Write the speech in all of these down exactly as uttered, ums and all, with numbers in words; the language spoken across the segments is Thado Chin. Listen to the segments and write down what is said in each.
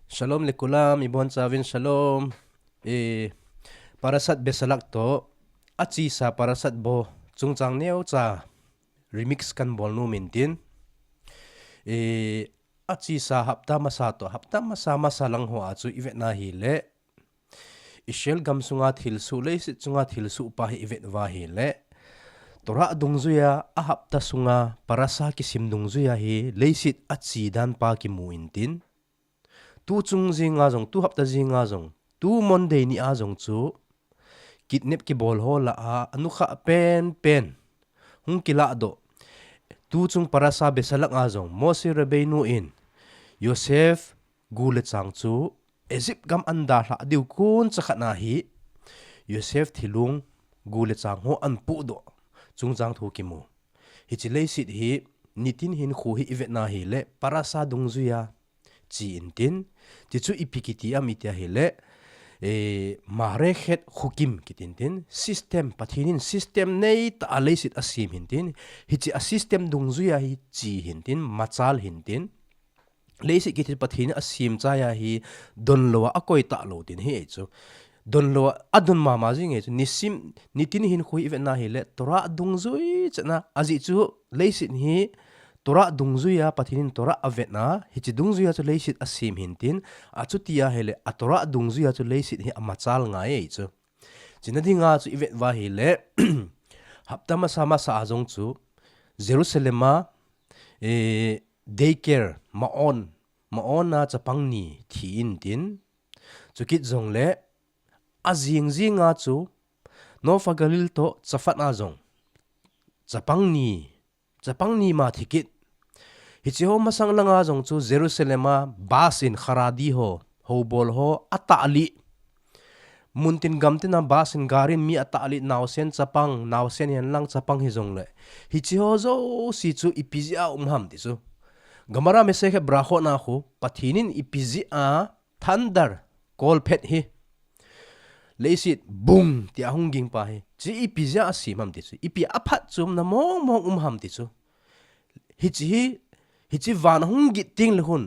Shalom lekulam, ibon chavin shalom. E, Parashat Besalak to, achesa Parashat Bo, chungchang neocha remix kan bol nom in tin. E, achesa hapta masa to, hapta masa masa lang ho a chu ivet na hile, Israel gam sunga thilsoh, leiset chunga thilsoh pa hi ivet uva hile, Torah dungjuia, a hapta sunga, Parasha kisim dungjuia hi, leiset ache dan pa kimu in tin. Tu chung jinga jong, tu hapta jinga jong, tu Monday ni a jong chu, kidnap kibol ho lah a, anukha pen pen, hung kilah doh. Tu chung Parasha Besalak a jong, Moshe Rabbeinu in, Yosef gu le chang chu, Egypt gam anda lhah diu kun chakhat na hi, Yosef thilung gu le chang ho ahin pudoh, chungchang thu kimu. Hiche leiset hi, nitin hinkho hi ivet na hile, Parasha dungjuia, che in tin, ti chu ipi kiti ham itia hile, e, Marechet Chukim kiti in tin, system, Pathen in system neitah a leiset asem hin tin, hiche a system dungjuia hi che hin tin, machal hin tin, leiset kiti Pathen in asem chai a hi, donlou a akoi talou tin hi e chu. Donlou a, adon mama jing e chu, nisim, nitin hinkho hi ivet na hile, Torah dungjui chan a, ajeh chu, leiset hi, Torah dungjuia, Pathen in Torah avet na, hiche dungjuia chu leiset asem hin tin, achuti a hile, a Torah dungjuia chu leiset hi amachal ngai e chu. Chuna dinga chu ivet uva hile, hapta masa masa a jong chu, Jerusalem a, e, daycare, ma'on, ma'on a chapang ni thi in tin, chukit jongle, ajing jinga chu, Nof HaGalil to Tzafat a jong, chapang ni, chapang ni ma thi kit. Hiche ho masang langa jong chu Jerusalem a bus in Haredi ho, houbol ho, atah lih. Muntin gamtin a bus in gari in mi atah lih, naosen chapang, naosen hihen lang chapang hijongle. Hiche ho jouse chu ipi jeh a um ham ti chu. Gemara Masechet Berachot na khu, Pathen in ipi jeh a thunder, kolphet hi. Leiset, bung, tia hung ging pa hi. Chu ipi jeh a asem ham ti chu. Ipi a phatchomna mong mong um ham ti chu. Hiche hi, hiche van hung gin teng le hin.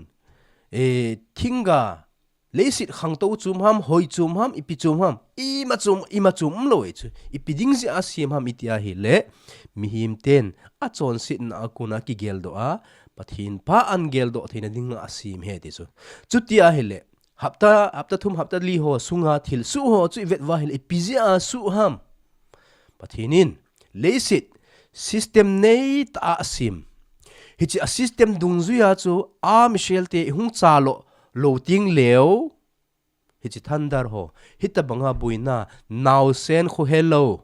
E, thingga, leiset khangtou chom ham, hoi chom ham, ipi chom ham. Ima chom, ima chom umlou e chu. Ipi ding jeh a asem ham itia hile, mihem ten, achonsetna a kona kigeldoh a, Pathen pha ahin geldoh theina dinga asem ahi ti chu. Chuti a hile, hapta, hapta thum, hapta li ho sunga thilsoh ho chu ivet uva hile, ipi jeh a soh ham. Pathen in, leiset, system neitah a asem. Hiche a system dungjuia chu, Am Israel te ihung chalo, lou teng leu, hiche thunder ho, hitabanga boina, naosen khohelou,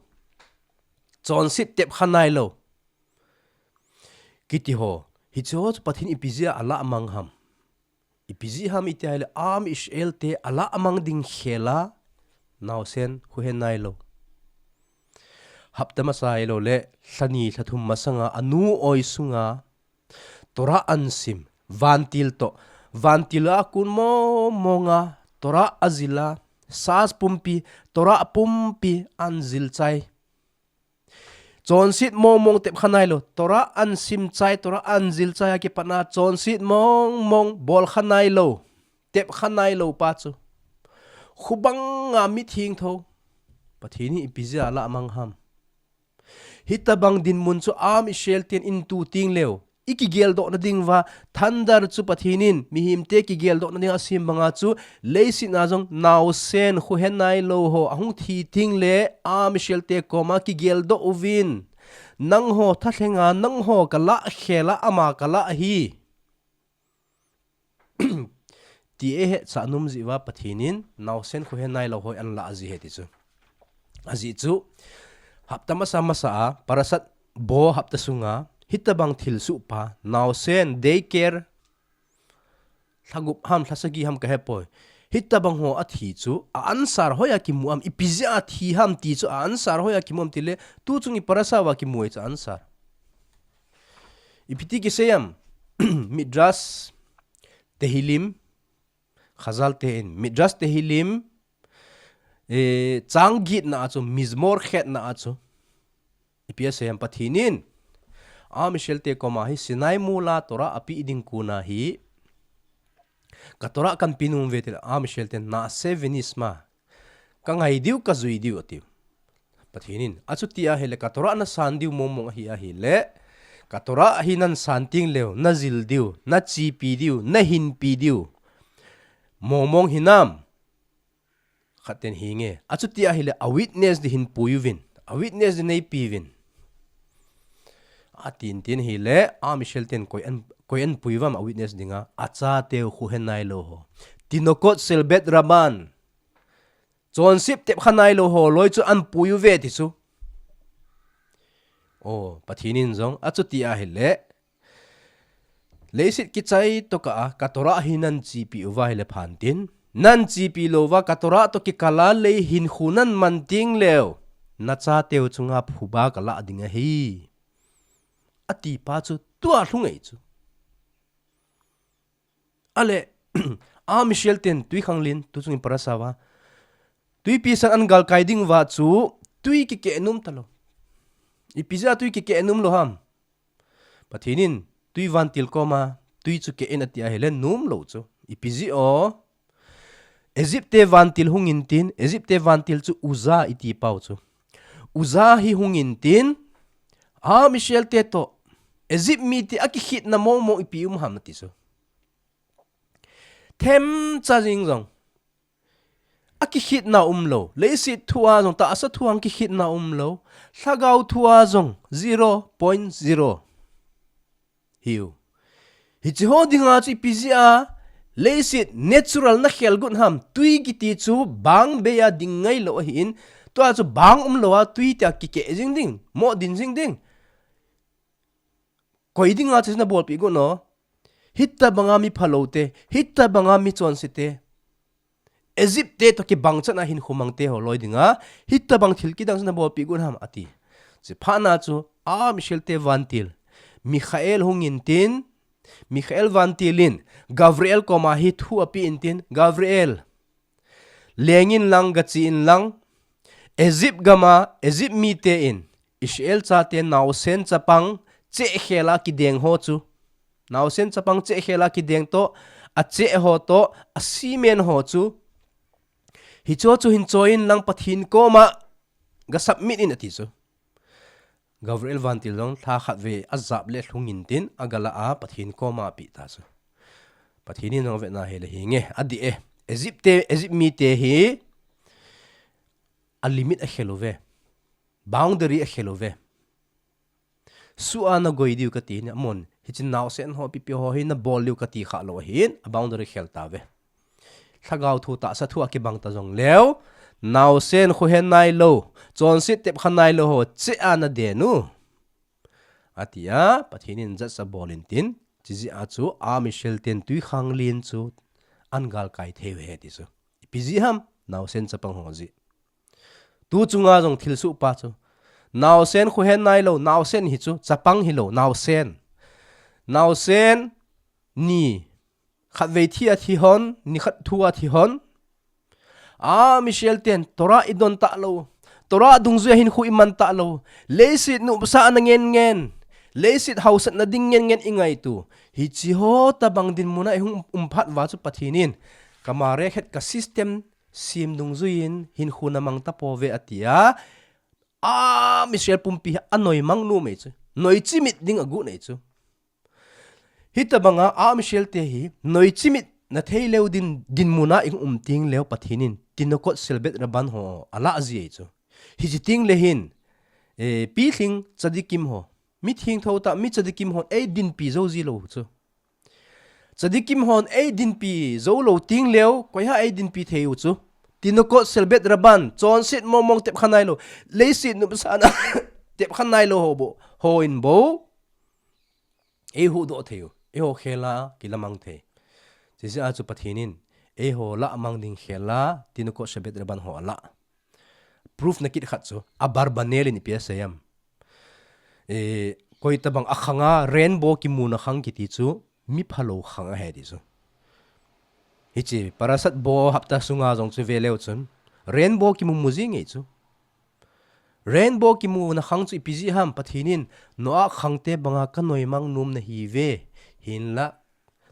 chonset tepkha nailou. Kiti ho, hiche ho chu Pathen in ipi jeh a alah mang ham. Ipi jeh ham itia hile Am Israel te alah mang ding khel a, naosen khohe nailou. Hapta masa hilou le, lha ni lha thum masanga, anu oi sunga, Torah ahin sim, vantil to, vantil a akun mong mong a, Torah ajil a, sas pumpi, Torah pumpi ahin jil chai. Chonset mong mong tepkha nailou, Torah ahin sim chai, Torah ahin jil chai a kipat na, chonset mong mong bolkha nailou, tepkha nailou pa chu. Khubanga mithengtho, Pathen in ipi jeh a alah mang ham. Hitabang dinmun chu Am Israel ten ahin tu teng leu, ikigeldoh na ding uva, thunder chu Pathen in, mihem te kigeldoh na dinga asem banga chu, leiset a jong naosen khohe nailou ho, ahung thi teng le, Am Israel te koma kigeldoh uvin. Nangho thalhenga, nangho kalah khel a, ama kalah ahi. Ti ahe sah nom jeh uva Pathen in, naosen khohe nailou ho ahin lah ji ahi ti chu. Ajeh chu, hapta masa masa a, Parashat Bo hapta sunga, hitabang thilsoh pa, naosen, daycare, lha gup ham, lha sagi ham kahe poi. Hitabang ho athi chu, a answer hoiya kimu ham, ipi jeh a thi ham ti chu, a answer hoiya kimu ham ti le, tu chung i parasha uva kimu e chu a answer. Ipi ti kisei ham, Midrash Tehillim, Chazal te in, Midrash Tehillim, eh, chang get na a chu, Mizmor khet na a chu. Ipi asei ham Pathen in, Am Israel te koma hi Sinai mol a Torah apeh ding kona hi, Ka Torah kan pe nom uve ti le, a Michelle ten, na'aseh v'nishma. Ka ngai diu, ka jui diu ati. Pathen in, achuti ahile, ka Torah na san diu mong mong ahi ahile, ka Torah hi nan san teng leu, na jil diu, na chepi diu, na hinpi diu mong mong hinam? Khat ten, hinge. Achuti ahile, a witness ding hin pui uvin, a witness ding nei pe uvin. Atin tin ahile, a Michelle ten koi an, koi an pui uvam a witness dinga, a chateu khu he nailou ho. Tinokot shel beit rabban. Chonset tep kha nailou ho loi chu an pui uve ti chu. O, Pathen in jong, achuti ahile, leiset kichai tokah a, ka Torah hi nan chepi uva ahile phan tin. Nan chepi lou uva, ka Torah toh kikal a lei hinkho nan man teng leu, na chateu chunga phuba ka lah ding ahi. Ati pa chu tua lhung ei chu. Ale, a Michelle ten tui khang lin, tu chung in parasa uva. Tuipi san an galkai ding uva chu, tui kikeh nom talou. Ipi jeh a tui kikeh nom lou ham? Pathen in, tui vantil koma, tui chu keh in ati ahile nom lou chu. Ipi jeh a? Egypt te vantil hung in tin, Egypt te vantil chu Uzzah iti pau chu. Uzzah hi hung in tin, a Michelle te toh, Egypt mite a kikhitna mong mong ipi um ham ati chu. Themcha jing jong. A kikhitna umlou. Leiset thua jong, tahsa thua kikhitna umlou. Lhagao thua jong, zero point zero. Hiu. Hiche ho dinga chu ipi jeh a, leiset natural na khel got ham, tui kiti chu bang bei a ding ngailou ahin, tua chu bang umlou a, tui tia kikeh jing ding, mo din jing ding. Koi dinga chu na bolpi got no. Hitabanga mi phalou te, hitabanga mi chonse te. Egypt te toh kibang chan a hinkho mang te ho loi dinga, hitabang thil kidang chu na bolpi got ham ati. Chuphat na chu, a Michelle te vantil. Michael hung in tin, Michael vantil in, Gabriel koma hi thu ape in tin, Gabriel. Leng in lang, gache in lang, Egypt gam a, Egypt mite in, Israel chate naosen chapang, cheh khel a kideng ho chu. Naosen chapang cheh khel a kideng toh, a cheh ho toh, a semen ho chu. Hicho chu hin choi in lang Pathen koma, ga submit in ati chu. Gabriel vantil jong lha khat vei a jap le lhung in tin a ga la a Pathen koma ape ta chu. Pathen in jong avet na ahile hinge, adih e. Egypt te, Egypt mite hi a limit akhel uve. Boundary akhel uve. Sua na goi diu kati ni amon. Hiche naosen ho pipi ho hi na bol diu kati kha lou ahin, a boundary khel tauve. Lhagao thu tahsa thu a kibang ta jong leu, naosen khu he nailou, chonset tep kha nailou ho cheh a na den u. Ati a, Pathen in judge abol in tin, chujeh a chu, a Michelle ten tui khang lin chu, an galkai thei uve ti chu. Ipi jeh ham, naosen chapang ho jeh. Tu chunga jong thil suh pa chu. Naosen khu he nailou, naosen hi chu, chapang hilou, naosen. Naosen ni, khatvei thi a thi hon, ni khat thu a thi hon. A Michelle ten, Torah i don talou. Torah dungjui a hinkho i man talou. Leiset nopsahna ngen ngen. Leiset hausatna ding ngen ngen i ngaito. Hiche ho tabang dinmun a i hung um phat uva chu Pathen in. Ka mare khet ka system sem dungjui in hinkho na mang tapouve ati a. A Michelle pumpi a noi mang nom ei chu. Noi chimit ding agot nei chu. Hitabanga a Michelle te hi, noi chimit na thei leu din, dinmun a i um teng leu Pathen in, tinokot shel beit rabban ho, a lah ji ei chu. Hiche teng le hin, eh, pilhing tzadikim ho, mi thengtho tah, mi tzadikim hon ei dinpi jou ji lou chu. Tzadikim hon ei dinpi jou lou teng leu, koi ham ei dinpi thei u chu. Tinokot shel beit rabban, chonset mong mong tep kha nailou, leiset nopsahna tep kha nailou ho bou, ho in bou. Ei huhdoh thei u, eiho khel a kilamang thei. Chujeh a chu Pathen in, eiho lah mang ding khel a, tinokot shel beit rabban ho a lah. Proof na kit khat chu, Abarbanel in ipi asei em. Eh, koi tabang a khang a, rainbow kimuna khang kiti chu, mi phalou khang ahi ti chu. Hiche, Parashat Bo hapta sunga jong chu ve leu chun, rainbow kimu mu jing ei chu. Rainbow kimuna khang chu ipi jeh ham Pathen in Noah khang te banga ka noi mang nom nahi uve. Hinlah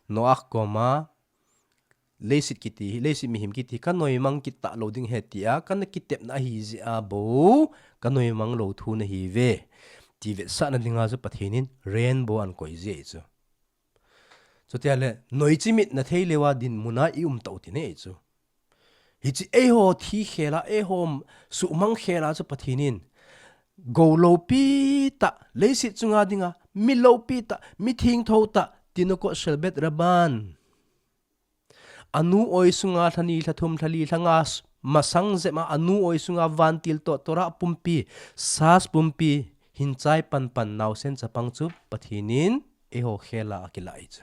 Noah koma leiset kiti hi, leiset mihem kiti hi, ka noimang kit talou ding ahi tia, kana kitepna ahi jeh a bou, ka noimang lou thu nahi ve. Ti vetsahna dinga chu Pathen in rainbow ahin koi jeh chu. Chutia le, noi chimit na thei leuva dinmun a i um tau ti nei chu. Hiche eiho thi khel a, eiho suhmang khel a chu Pathen in, gou loupi tah, leiset chunga dinga, mi loupi tah, mi thengtho tah, Tinukot Shelbet Raban. Anu oi sunga lhani, lhathum, lhali, lhanga s-, masang jep a, anu oi sunga vantil toh, Torah pumpi, Shas pumpi, hin chai panpan naosen chapang chu Pathen in eiho khel a akilah ahi chu.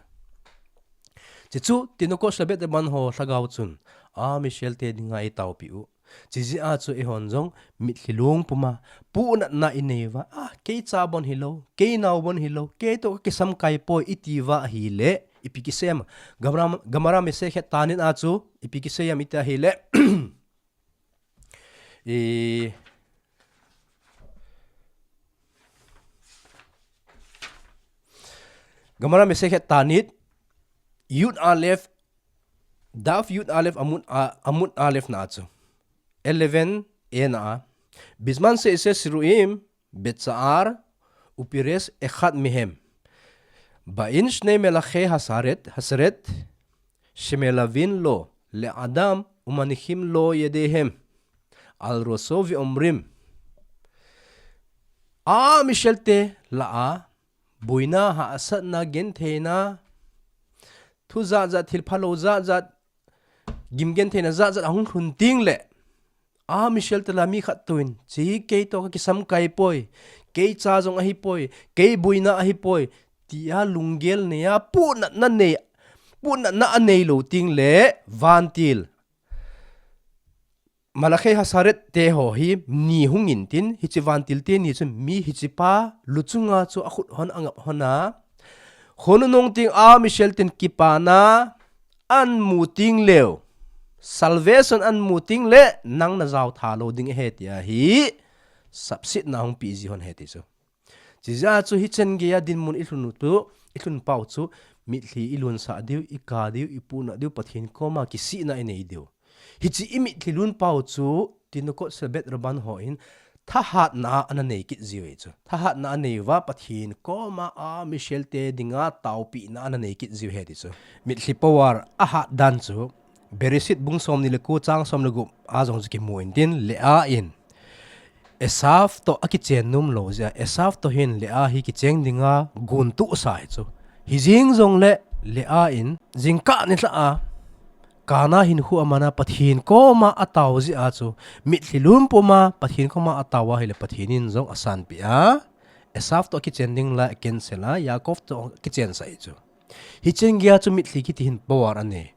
Chuchu, Tinukot Shelbet Raban ho lhagao chun, Am Israel te dinga eitaopi u. Chujeh a chu eihon jong mitlhi lungpum a, puhnatna inei uva, a, kei cha bon hilou, kei nao bon hilou, kei toh ka kisamkai poi iti uva ahile, ipi kisei em? Gemara, Gemara Masechet Ta'anit a chu, ipi kisei em iti ahile, i, Gemara Masechet Ta'anit, Yud Aleph, Daf Yud Aleph Amud, a, Amud Aleph na chu. Eleven A na a. Bizman she'ise siruim, betsa'ar, upiresh echad mehem. Ba'in shnei melache haseret, haseret, shemelavin lo, le'adam, umanichim lo yedehem. Al roso ve'omrim. Am Israel te la'a, boina, hahsatna, gentheina, thu jatjat, thil phalou jatjat, gim gentheina jatjat ahung lhun teng le, Am Israel te la'a mi khat toh in, hiche hi kei toh ka kisamkai poi, kei cha jong ahipoi, kei boina ahipoi, tia lunggel nei a, puhnatna nei, puhnatna anei lou teng le, vantil Melache haseret te ho hi ni hung in tin, hiche vantil te ni chun mi hiche pa luchunga chu akhut hon angap hon a, khonung teng Am Israel ten kipana ahin mu teng leu, salvation ahin mu teng le, nang najao tha lou ding ahi tia hi sapsetna hung pe ji hon ahi ti chu. Chujeh a chu hichen geiya dinmun i lhun u chu, i lhun pau chu, mitlhi i lunsah diu, i kap diu, i puhnat diu, Pathen koma kisihna i nei diu. Hiche i mitlhi lun pau chu, Tinukot Shelbet Raban hon thahatna ana nei kit jiu ahi chu. Thahatna anei uva Pathen koma Am Israel te dinga taopina ana nei kit jiu ahi ti chu. Mitlhi power ahat dan chu, Bereshit bung somni le ko chang som le gup a jong chu kimu in tin, Leah in Esav toh akichen nom lou jeh a, Esav toh hin Leah hi kicheng dinga guntoh sa ahi chu. Hijeng jongle Leah in jingkah nilhah a Kana hinkho aman a Pathen koma atao jeh a chu, mitlhi lun puma Pathen koma atao ahile Pathen in jong asanpeh a, Esav toh akichen ding lai acancel a, Yaakov toh akichen sah ahi chu. Hicheng geiya chu mitlhi kiti hin power anei.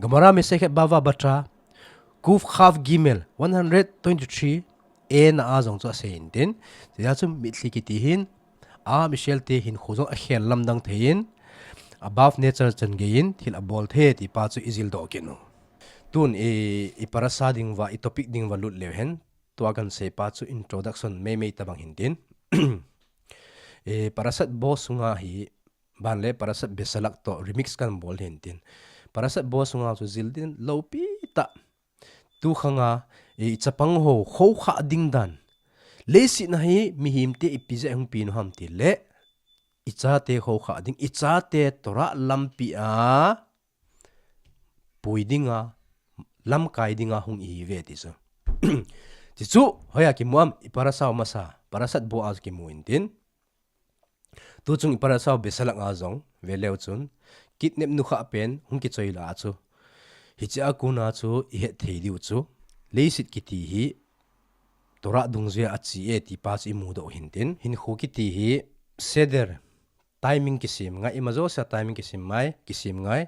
Gemara Masechet Bava Batra, Kuf Chaf Gimel, one hundred twenty-three A na a jong chu asei in tin. Tia chu mitlhi kiti hin, Am Israel te hinkho jong akhel lamdang thei in, above nature chan gei in, thil abol thei ti pa chu i jildoh kit u. Tun i, i parasha ding uva, i topic ding uva lut leu hen, tua kahin sei pa chu introduction meimei tabang hin tin. I Parashat Bo sunga hi, Ban le Parashat Besalach toh remix kahin bol hin tin. Parashat Bo sunga chu jil ding loupi tah. Tu khanga, i chapang ho, khoukhah ding dan. Leiset a hi, mihem te ipi jeh a hung peng u ham ti le. I chate khoukhah ding, i chate Torah lampi a pui dinga, lamkai dinga hung ihi uve ti chu. Ti chu, hoiya kimu ham, i parasha masa, Parashat Bo a kimu in tin. Tu chung i parasha Besalach a jong, ve leu chun, kidnap nukhah pen, hung kichoi la chu. Hiche a kona chu, i het thei diu chu. Leiset kiti hi, Torah dungjuia ache e ti pa chu i mudoh hin tin. Hinkho kiti hi, seder, timing kisem ngai, ima jousea timing kisem ngai, kisem ngai.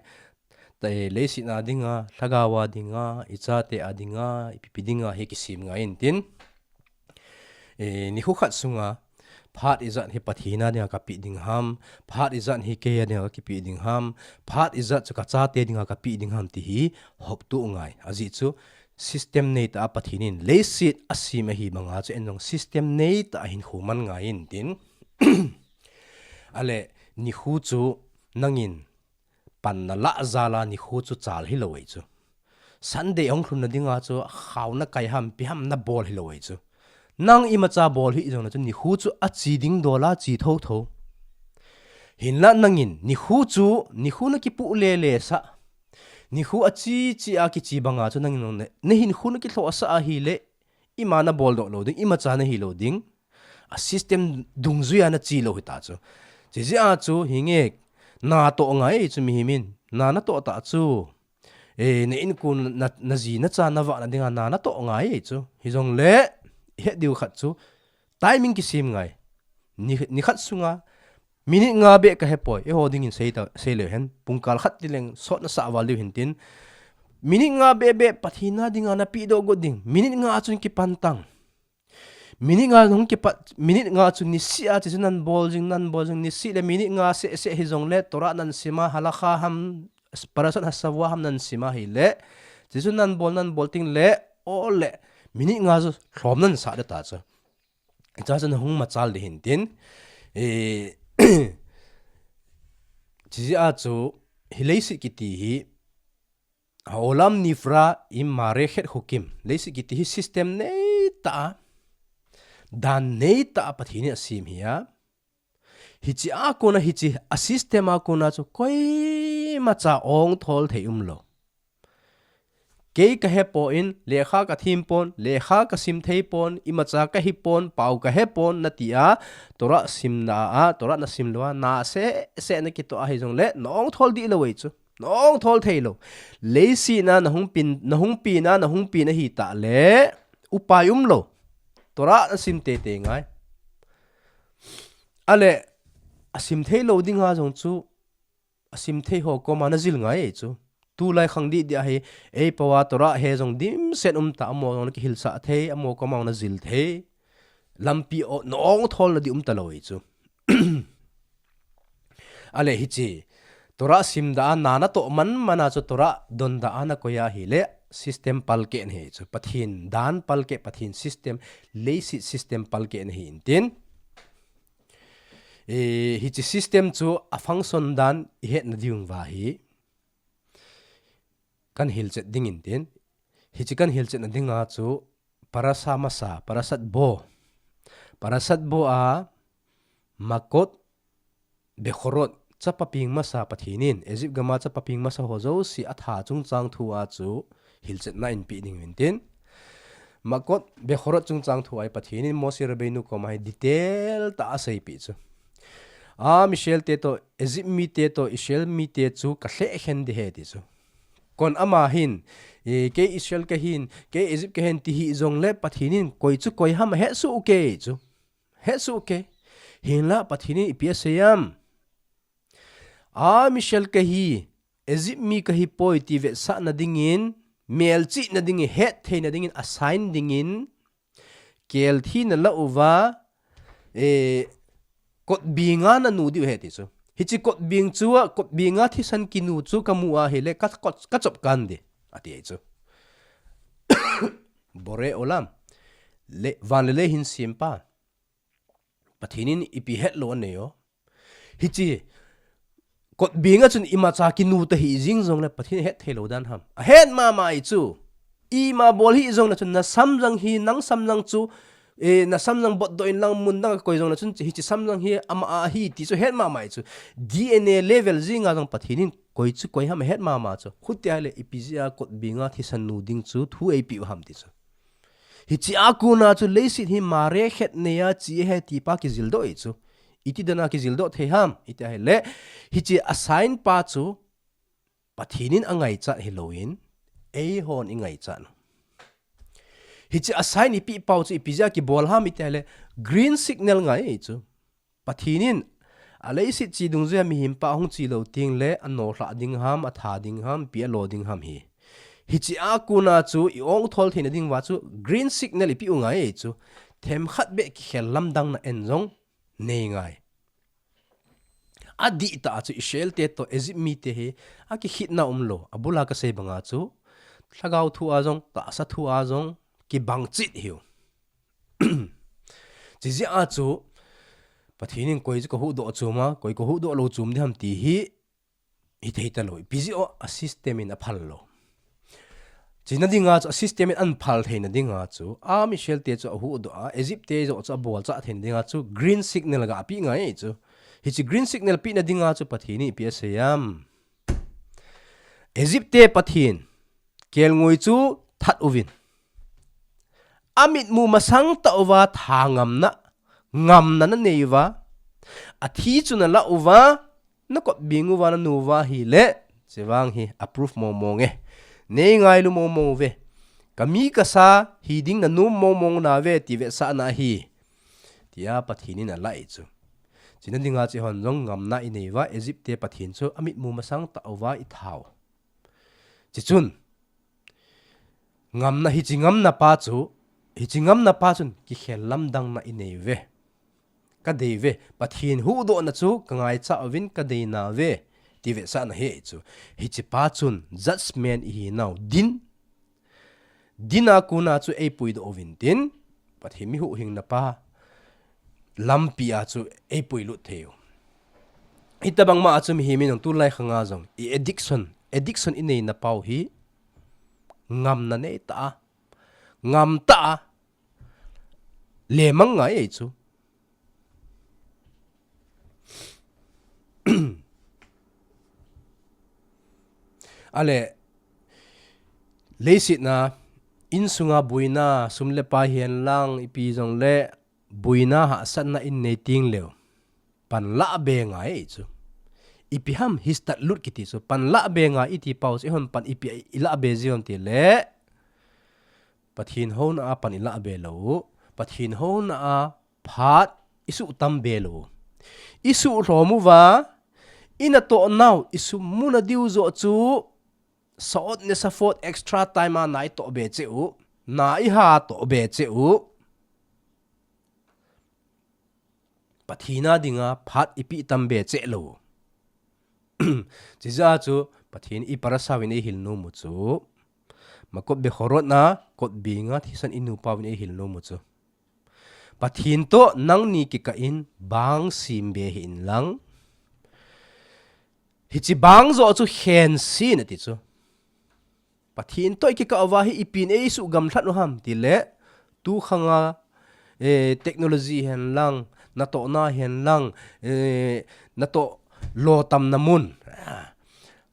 Leiset a dinga, lhagao a dinga, i chate a dinga, ipi ipi dinga hi kisem ngai in tin. E, nikho khat sunga, phat ijat hi Pathen a dinga kapeh ding ham, phat ijat hi kei a dinga kapeh ding ham, phat ijat chu ka chate dinga kapeh ding ham ti hi hoptoh ngai. Ajeh chu system neitah a Pathen in leiset asem ahi banga chu eiho jong system neitah a hinkho man ngai in tin. Ale, nikho chu nangin panna lah jal a nikho chu chal hilou ahi chu. Sunday ahung lhunna dinga chu khauna kai ham, ipi ham nabol hilou ahi chu. Nang imacha bol hih jongle chu nikho chu achi ding dol a chi thotho. Hinlah nangin nikho chu, nikho nakipoh lele sah. Nikho achi chi a kichi banga chu nangin nang ne, nahinkho nakilhoh sah ahile, ima nabol doh lou ding, imacha nahilou ding. A system dungjuia nachi lou hita chu. Chijeh a chu hinge, natoh ngai chu mihem in, na natoh tah chu. E, na inko, na, naji nacha navahna dinga na natoh ngai chu. Hijongle, ihet diu khat chu, timing kisem ngai. Ni, nikhat sunga, minute nga beh kahepoi, eiho dingin seita, seileu hen. Pungkal khat tileng, sot nasah val diu hintin. Minute nga beh beh, Pathen a dinga napeh doh got ding. Minute nga chun kipan tang. Minute nga hung kipat, minute nga chun niseh a, chuchu nanbol jing, nanbol jing, niseh le minute nga seh seh hijongle, Torah nansima, Halakha ham, Parashat Hashavua ham nansima hile, chuchu nanbol, nanbol tengle, ole, minute nga chu lhom nansah ding ta chu. Chuchu nahung machal ding hintin. E, chijeh a chu, hi leiset kiti hi, Ha'olam nivra im ma'arechet chukim. Leiset kiti hi system neitah a, dan neitah a Pathen in asem ahi a. Hiche a kona, hiche a system a kona chu koimacha ongthol thei umlou. Kei kahepoi, lekha kathempon, lekha kasim theipon, imacha kahipon, pao kahepon, nati a, Torah simna a, Torah nasim lou a, naseh seh nakitoh ahi jongle, naongthol dih lou ahi chu. Naongthol theilou. Leiset a nahung pen, nahung pen a, nahung pen ahitah le, upai umlou. Torah nasim teitei ngai. Ale, asim theilou dinga jong chu, asim thei ho koma najil ngai ahi chu. Tulai khang dih dih ahi, eipao a Torah he jong dimset umtah, amaho jong nakihilsah thei, amaho koma jong najil thei. Lampi o, naongthol nadih umtalou ahi chu. Ale hiche, Torah simda a, na natoh man man a chu Torah donda a nakoi ahile, system palkeh nahi chu. Pathen dan palkeh, Pathen system, leiset system palkeh nahi intin. E, hiche system chu a function dan ihetna diu va hi. Kan hilchet ding intin. Hiche kan hilchetna dinga chu Parasha masa, Parashat Bo. Parashat Bo a Makot Bechorot, chapa peng masa Pathen in, Egypt gam a chapa peng masa ho jouse atha chungchang thu a chu hilchetna inpeh ding intin. Makot Bechorot chungchang thu a hi Pathen in Moshe Rabbeinu koma hi detail tah a aseipeh chu. Am Israel te toh, Egypt mite toh, Israel mite chu kalhekhen ding ahi ti chu. Kon ama hin, e, kei Israel kahin, kei Egypt kahin ti hih jongle Pathen in koi chu koi ham ahetsoh kei chu. Hetsoh kei. Hinlah Pathen in ipi asei em. Am Israel kahi, Egypt mi kahipoi ti vetsahna dingin, melchihna dingin, hettheina dingin, asign dingin, kelthi nalah uva, e, kotbeng a nanu diu ahi ti chu. Hiche kotbeng chu a, kotbeng a thisan kinu chu kamu ahile, ka, ka, kachop kanding, ati ahi chu. Borei Olam, le, van le lei hin sempa Pathen in ipi hetlou anei o. Hiche kotbeng a chun imacha kinu tahih jing jongle Pathen in ahet theilou dan ham. Ahet mama ahi chu. Ima bol hih jongle chun nasamjang hi, nang samjang chu, e, nasamjang botdoh in lang mun dang a koi jongle chun hiche samjang hi ama a ahi ti chu ahet mama ahi chu. D N A level jeng a jong Pathen in koi chu koi ham ahet mama chu. Chuti ahile ipi jeh a kotbeng a thisan nu ding chu thu eipeh u ham ti chu. Hiche a kona chu leiset hi ma'arechet nei a che ahi ti pa kijildoh ahi chu. Iti dan a kijildoh thei ham, iti ahile, hiche asign pa chu Pathen in angaichat hilouvin, eihon ingaichat u. Hiche asign ipeh pau chu ipi jeh a kibol ham iti ahile, green signal ngai ahi chu. Pathen in, a leiset che dungjuia mihem pa ahung che lou tengle, anolhah ding ham, atha ding ham, ipi alo ding ham hi. Hiche a kona chu i ongthol theina ding uva chu green signal ipeh u ngai ahi chu. Themkhat beh kikhel lamdang na en jong nei ngai. Adihtah a chu Israel te toh Egypt mite hi akikhitna umlou. Abul a kasei banga chu lhagao thu a jong, tahsa thu a jong kibang chet hiu. Chijeh a chu Pathen in koi chu kahuhdoh chom a, koi kahuhdoh lou chom ding ham ti hi Ithei talou, ipi jeh a system in aphal lou. China dinga chu a system in aphal theina dinga chu, a Israel te chu ahuhdoh a, Egypt te joh chu abolchah theina dinga chu green signal gapeh ngai chu. Hiche green signal pehna dinga chu Pathen in ipi asei em? Egypt te Pathen, kelngoi chu that uvin. Amitmu masang tah uva thangamna, ngamna nanei uva, athi chu nalah uva, nakotbeng uva, nanu uva ahile, chevang hi approve mong mong e. Neingailu mong mong uve. Kami kasa hiding nanom mong mong nauve, ti vetsahna ahi. Tia Pathen in alah e chu. China dinga chu eihon jong ngamna inei uva, Egypt te Pathen chu amitmu masang tah uva itha u. Chuchun, ngamna, hiche ngamna pa chu, hiche ngamna pa chun kikhel lamdangna inei uve. Kadei uve, Pathen huhdohna chu kangaichat uvin kadei nauve, ti vetsahna ahi chu. Hiche pa chun judgment ihinau, din, din a kona chu eipuidoh uvin tin, Pathen mi huhhingna pa lampi a chu eipuilut thei u. Hitobang ma a chu mihem in jong tulai khanga jong i addiction, addiction inei nau hi ngamna nei tah a, ngam tah a, lemang ngai e chu. Ale, leiset a, insunga boina, sum le pai hihen lang, ipi jongle, boina hahsatna inei teng leu, pan lah be ngai e chu. Ipi ham, hi start lut kiti chu, pan lah be ngai iti pau chu, eihon pan ipi ilah be jiu ham tile, Pathen houna a pan ilah be lou u, Pathen houna a phat isuh tam be lou u. Isuh lhom uva, inatoh nau, isum muna diu joh chu, sa'ot nesa'fot extra time a na itoh be cheh u, na iha toh be cheh u. Pathen a dinga phat ipeh tam be cheh lou u. Chijeh a chu Pathen i parasau in eihil nom u chu, Makot be khorot na, kot benga thisan inu pau in eihil nom u chu. Pathen toh nangni kikah in bang sem be hih in lang. Hiche bang joh chu khense in ati chu. Pathen toh ikikah uva hi ipi in eisuh gamlhat u ham tile, tu khanga, eh, technology hen lang, natohna hen lang, eh, natoh lo tamna mun. Ah,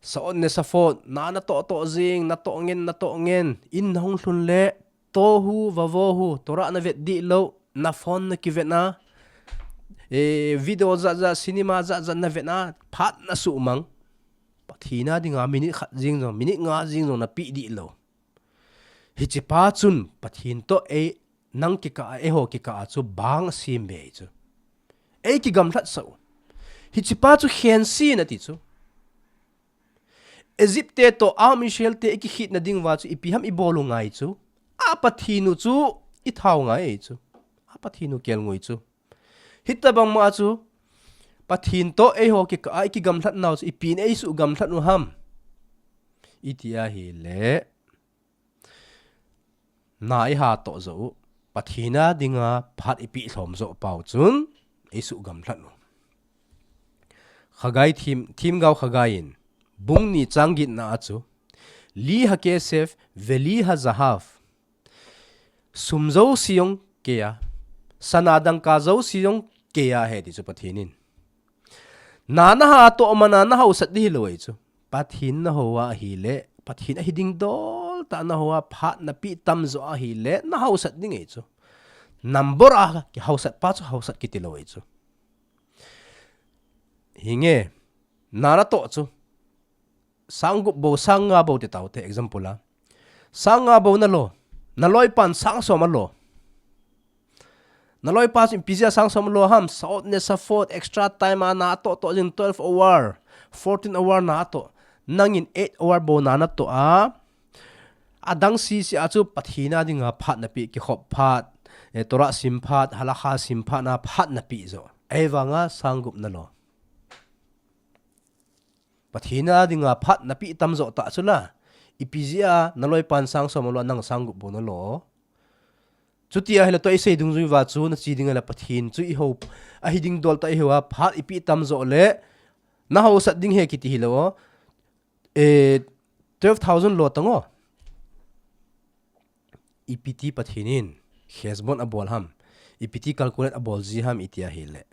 sa'ot nesa'fot, na natoh toh jing, natoh ngen, natoh ngen, in nahung lhun le, tohu, vavohu, Torah navet dih lou, na phone nakivet na, eh, video jat jat, cinema jat jat navet na, phat nasuhmang. Pathen a dinga minute khat jeng jong, minute nga jeng jong napeh dih lou. Hiche pa chun Pathen toh ei, nang kikah a, eiho kikah a chu bang asem be chu. Eikigamlhat sah u. Hiche pa chu khense in ati chu. Egypt te toh, Am Israel te ikikhetna ding uva chu ipi ham ibol u ngai chu. A Pathen u chu itha u ngai chu. A Pathen u kelngoi chu. Hitobang ma chu, Pathen toh eiho kikah a ikigamlhat nau chu ipi in eisuh gamlhat u ham. Iti ahile, na iha toh joh u, Pathen a dinga phat ipeh lhom joh pau chun, eisuh gamlhat u. Haggai them, themgao Haggai in, bung ni chang get na a chu, Li hakesef veli hazahav. Sum jouse jong kei a, sana dangka jouse jong kei a ahi ti chu Pathen in. Na naha toh mana nahausat ding hilou ahi chu. Pathen nahou a ahile, Pathen ahi ding dol tah nahou a phat napeh tam joh ahile, nahausat ding ahi chu. Number a kihausat pa chu hausat kiti lou ahi chu. Hinge, na natoh chu. Sang gup bou, sang nga bou ti taute, example a. Sang nga bou nalo. Naloipan sang som alo. Naloipa chu ipi jeh a sang som alo ham, sa'ot nesa'fot, extra time a na atoh toh jing, twelve hour, fourteen hour na atoh. Nangin eight hour bou na natoh a. Adang sese a chu Pathen a dinga phat napeh, kikhop phat, eh, Torah sim phat, halakha sim phat na phat napeh joh. Ahivanga sang gup nalo. Pathen a dinga phat napeh tam joh tah chu la. Ipi jeh a naloipan sang som alo a nang sang gup bou nalo. Chuti ahile tua isei dungjui uva chu nache ding ahile Pathen chu ihou, ahi ding dol tah ihou a phat ipeh tam joh le nahausat ding ahi kiti hilou. Eh, twelve thousand lo tango. Ipiti Pathen in, Hezbon abol ham. Ipiti calculate abol ji ham iti ahile.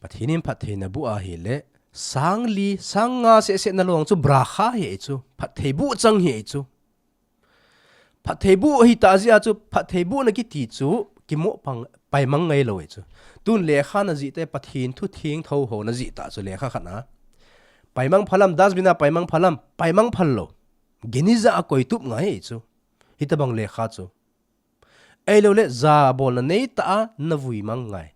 Pathen in phattheina bu ahile. Sang li, sang nga seh seh na long chu bracha hi ei chu. Phatthei bu chang hi ei chu. Phatthei bu hi ta jia chu, phatthei bu na kiti chu, kimo pang, paimang ngai lo ei chu. Tun lekha na ji te Pathen thu theng tho ho na ji ta chu lekha khat na. Paimang phalam, dustbin a paimang phalam, paimang phal lo. Geniza a koi tup ngai ei chu. Hitabang lekha chu. Ei lo le za bol na nei ta a na vui mang ngai.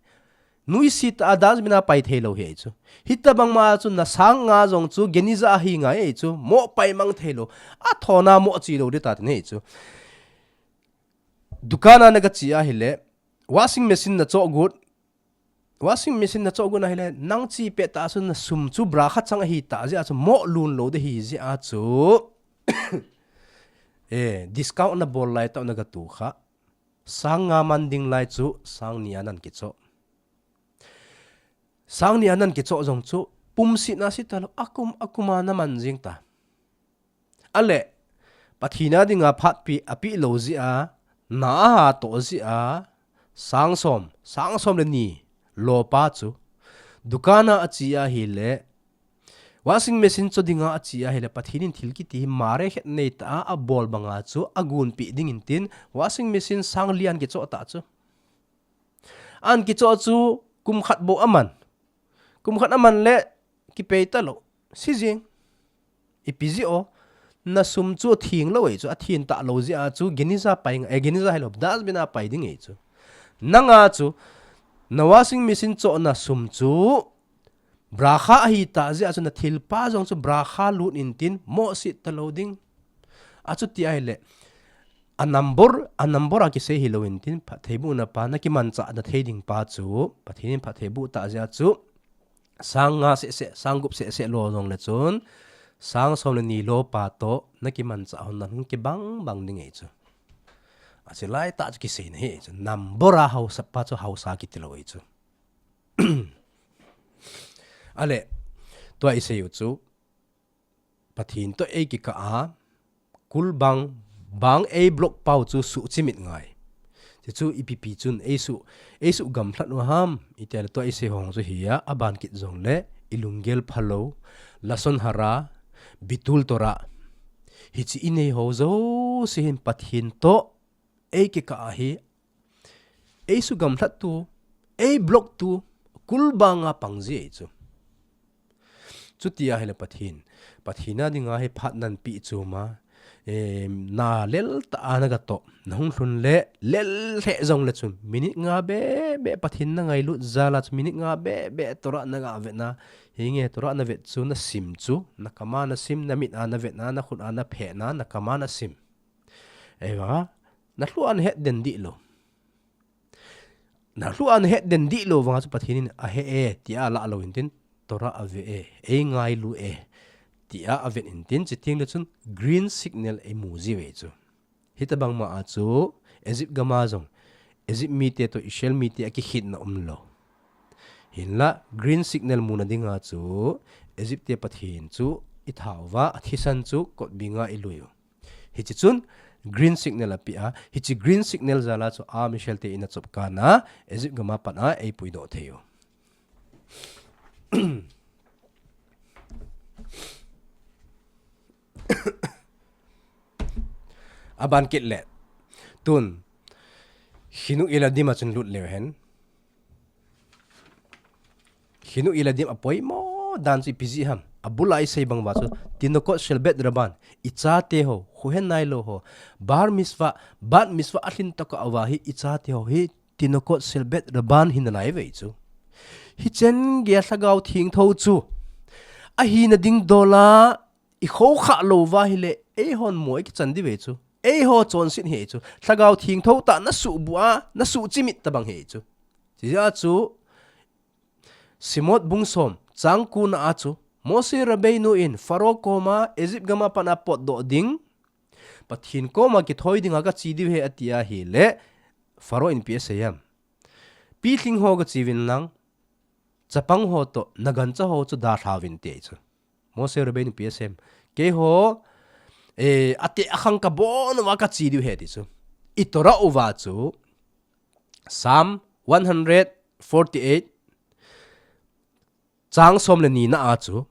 Nuisi ta a dustbin a pai thei lo hi ei chu. Hitabang ma chu na sang nga jong chu geniza a hi ngai ei chu. Mo paimang thei lo. A thona mo chi lo di ta te nei chu. Dukan a na ka chi ahile. Washing machine na cho gut. Washing machine na cho gut ahile. Nang chi pe ta su na sum chu bracha chang ahi ta jia chu mo lun lo de hi jia chu. Eh, discount na bol lai ta na ka tu kha. Sang nga man ding lai chu, sang ni a nan kicho. Sang ni a nan kicho jong chu, pum si na si ta lo, akum, akuma na man jing ta. Ale, Pathen a dinga phat pi, api lo jia, na a ha to jia, sang som, sang som le ni, lo pa chu. Dukan a a chi ahile, washing machine cho dinga a chi ahile, Pathen in thil kiti hi mare khet nei ta a, a bol banga chu, a gun pi ding in tin, washing machine sang lian kicho ta chu. An kicho chu kum khat bo aman. Kum khat aman le kipei ta lo. Si jing. Ipi ji o. Na sum chu thing lo ei chu. A thin ta lo jia chu. Geniza pai nga. Eh, geniza hilo. Dustbin a pai ding ei chu. Nanga chu. Na washing machine cho na sum chu. Bracha ahi ta jia chu na thil pa jong chu bracha lut in tin mo si ta lo ding. A chu ti ahile. A number, a number a kisei hi lo in tin, phatthei bu na pa, na kiman cha na thei ding pa chu, Pathen in phatthei bu ta jia chu, sang nga seh seh, sang gup seh seh lo jong le chun, sang som le ni lo pa to, na kiman cha hon na hung kibang bang ding ei chu. A chi lai ta chu kisei na hi ei chu, number a hausa pa chu hausa kiti lo ei chu. Ale, tua i sei u chu, Pathen to ei kikah a, kul bang, bang ei block pau chu suh chimit ngai. Ti chu ipi pi chun ei suh, ei suh gamlhat u ham, i tia le tua i sei hong chu hi a, a ban kit jong le, i lunggel pha lo, lashon hara, bitul Torah. Hi chi i nei ho jo si hin Pathen to, ei kikah a hi, ei sugamlhat tu, ei block tu, kul banga pang ji ei chu. Chuti ahile Pathen. Pathen a dinga hi phat nan pi chu ma. Eh, na lel ta a na ga to. Na hung hlun le, lel hle jong le chun. Minute nga be, be Pathen na ngailut jal a chu. Minute nga be, be Torah na ga vet na. Hi nge Torah na vet chu na sim chu. Na kam a na sim, na mit a na vet na, na khut a na phe na, na kam a na sim. Ei vanga, na hlu an het den di lo. Na hlu an het den di lo vanga chu Pathen in a he e, tia la lo in tin, Torah a ve e, ei ngailu e, tia a vet in tin, chi ting le chun green signal ei mu ji ve chu. Hitabang ma a chu, Egypt gama jong, Egypt mite to Israel mite a kikhitna um lo. Hinla, green signal muna dinga chu, Egypt te Pathen chu, i thau va, a thisan chu, kot binga i lui u. Hichi chun green signal a pi a, hichi green signal jala chu a Michelle te ina chop kana, Egypt gama pan a ei puidoh thei u. A ban kit le. Tun. Hinuk ila dima chun lut leu hen. Hinuk ila dim a poimo dan chu ipi ji ham. A bula i sei bang va chu. Tinokot shel bet raban. I chate ho. Khuhen nai lo ho. Bar mitzvah. Bat mitzvah a hlin taka a va hi. I chate ho hi. Tinokot shel bet raban hin nai ve chu. Hi chen ge lhagao thing tho chu. A hi na ding dola. I kho kha lo va hi le. Ei hon mo i kichan di ve chu. Ei ho chon sin he chu. Lhagao thing tho ta na su bu a. Na su chimit ta bang he chu. Chi ja chu. Shemot bung som, chang kuna a chu, Moshe Rabbeinu in Pharaoh koma Egypt gama pan a potdoh ding, Pathen koma kithoi dinga ka chi diu he ati a hi le, Pharaoh in ipi asei em. Pilhing ho ka chi uvin lang, chapang ho to, na gancha ho chu dalha uvin te chu. Moshe Rabbeinu ipi asei em? Keiho, eh, ateh akhang kabon uva kache diu ahi ti chu. I Torah uva chu, Psalm one hundred forty-eight, chang som le ni na a chu,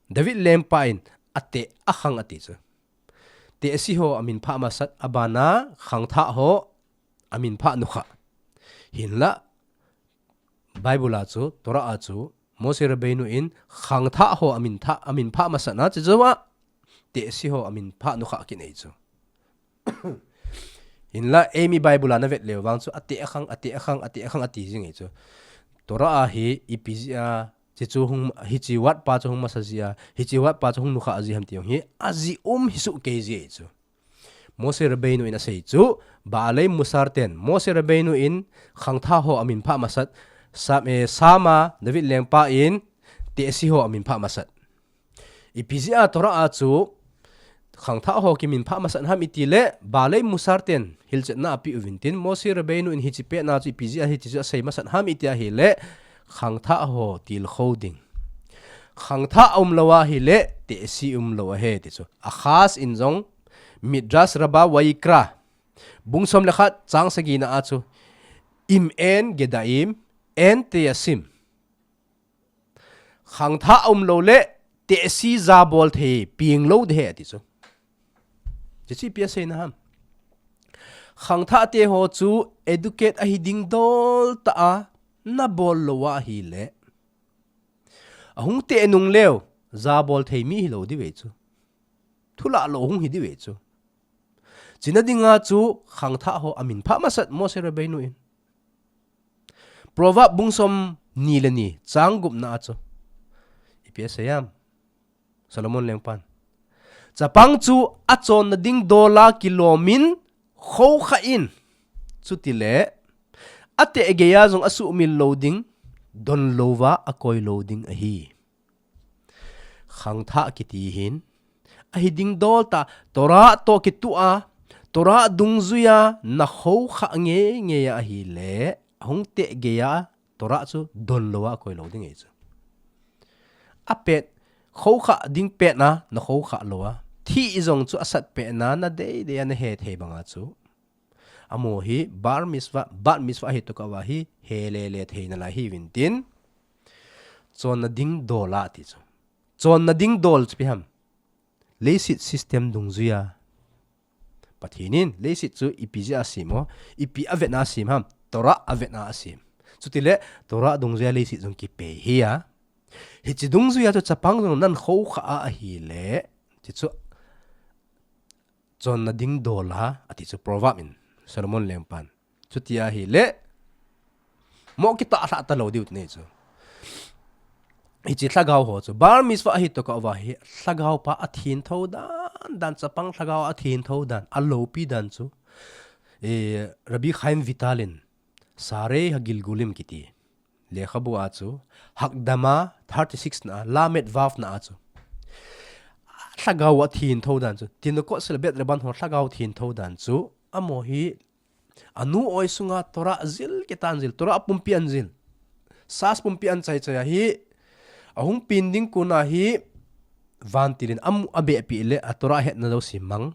David lengpa in ateh akhang ati chu. Tehsi ho amin phah masat, abana khangthah ho amin phah nukha. Hinlah, Bible a chu, Torah a chu, Moshe Rabbeinu in khangthah ho amin thah, amin phah masat na chu, chu a, tehsi ho amin phah nukha kinei chu. Hinlah, eimi Bible a na vet leu vang chu, ateh akhang, ateh akhang, ateh akhang ati jing ahi chu. Torah a hi ipi jeh a, hiche chu hung, hiche word pa chu hung masa jia, hiche word pa chu hung nukha jia ham ti jong hi, ajeh um hi soh kei jia chu. Moshe Rabbeinu in asei chu, Baalei Musar ten, Moshe Rabbeinu in khangthah ho amin phah masat, Psalm, eh, Psalm a David lengpa in tehsi ho amin phah masat. Ipi jeh a Torah a chu khangthah ho kimin phah masat ham iti le, Baalei Musar ten hilchetna ape uvin tin, Moshe Rabbeinu in hiche pet na chu ipi jeh a hiche chu asei masat ham iti ahi le, khangthah ho tilkhou ding. Khangthah umlou ahi le, tehsi umlou ahi ti chu. Achaz in jong, Midrash Rabbah Vayikra, bung som le khat, chang sagi na a chu, Im en gedaim, en teyasim. Khangthah umlou le, tehsi jabol thei, peng lou ding ahi ati chu. Hiche chu ipi asei na ham? Khangthah te ho chu educate ahi ding dol tah a, na bol lou ahi le, ahung teh nung leu, jabol thei mi hilou diu ve chu. Thulah lou hung hi diu ve chu. Chuna dinga chu khangthah ho amin phah masat Moshe Rabbeinu in. Proverb bung som ni le ni, chang gup na a chu. Ipi asei em? Solomon lengpan. Chapang chu achonna ding dol a kilom in khoukhah in. Chutile, ateh gei a jong asuhmil lou ding, don louva akoi lou ding ahi. Khangthah kiti hin, ahi ding dol tah, Torah toh kitoh a, Torah dungjuia na khoukhah ngeingei ahi le, ahung teh gei a, Torah chu don louva akoi lou ding ahi chu. Apet, khoukhah ding pet na, na khoukhah louva. Thih jong chu asat pet na, na deidei a na hethei banga chu. Amaho hi bar mitzvah, bat mitzvah hi tokah uva hi, helele thei nalai hiuvin tin. Chonna ding dol a ti chu. Chonna ding dol chu ipi ham? Leiset system dungjuia. Pathen in leiset chu ipi jeh a asem o, ipi avetna asem ham? Torah avetna asem. Chutile, Torah dungjuia leiset jong kipei ahi a. Hiche dungjuia chu chapang jong nan khoukhah a ahi le, hiche chu chonna ding dol a, ati chu Proverb in, Solomon lengpan. Chuti ahi le, mo kitah lhah talou diu ti nei chu. Hiche lhagao ho chu, bar mitzvah ahi tokah uva hi, lhagao pa athintho dan, dan chapang lhagao athintho dan, aloupi dan chu. Eh, Rabbi Chaim Vital in, Sarei HaGilgulim kiti. Lekhabu a chu, Hakdama thirty-six na, Lamed Vav na a chu. Lhagao athintho dan chu. Tinukot sel bet reban ho lhagao thintho dan chu. Amaho hi, anu oi sunga Torah jil kitan jil, Torah pumpi anjil. Sas pumpi anchai chai ahi, ahung peng ding kona hi, vantil in amu abehpi le, a Torah hetna jouse mang.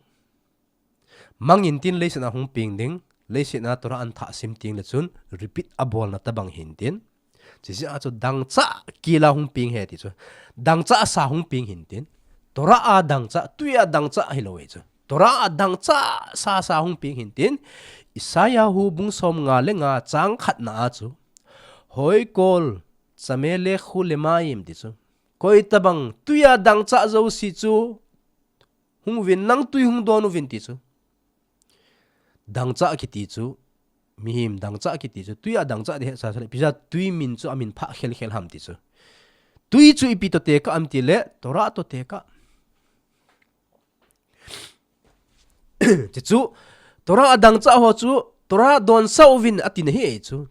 Mang intin leiset a hung peng ding, leiset a Torah athah sim teng le chun, repeat abolna tabang hintin. Hiche jeh a chu dangchah kila hung peng ahi ti chu. Dangchah sa hung peng hintin. Torah a dangchah, tui a dangchah hilou ahi chu. Torah a dangchah sasa hung peng hintin. Isaiah hu bung som nga le nga chang khat na a chu. Hoi kol, tsame lekhu lemayim ti chu. Koi tabang, tui a dangchah jouse chu. Hung uvin, nang tui hung don uvin ti chu. Dangchah kiti chu, mihem dangchah kiti chu, tui a dangchah ti hesa sale, ipi jeh a tui min chu amin phah khelkhel ham ti chu. Tui chu ipi toh tekah ham ti le, Torah toh tekah. Hichu, Torah a dangchah ho chu, Torah donsah uvin ati na ahi chu.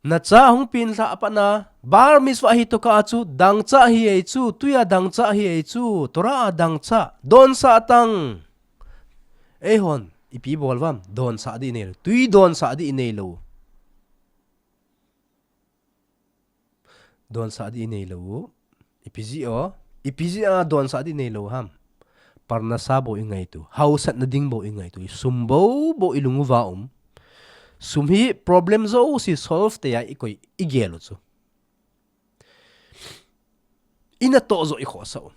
Nacha hung peng lhah a pat na, bar mitzvah ahi tokah a chu, dangchah ahi chu, tui a dangchah ahi chu, Torah a dangchah, donsah tang. Eihon, ipi bol uvam, donsah ding inei lou, tui donsah ding inei lou. Donsah ding inei lou. Ipi jeh a, ipi jeh a donsah ding neilou ham. Parnasa bou i ngaito. Hausatna ding bou i ngaito. I sum bou bou i lung uva um. Sum hi problem jouse solve thei a i koi i gel u chu. I natoh joh i khohsah u.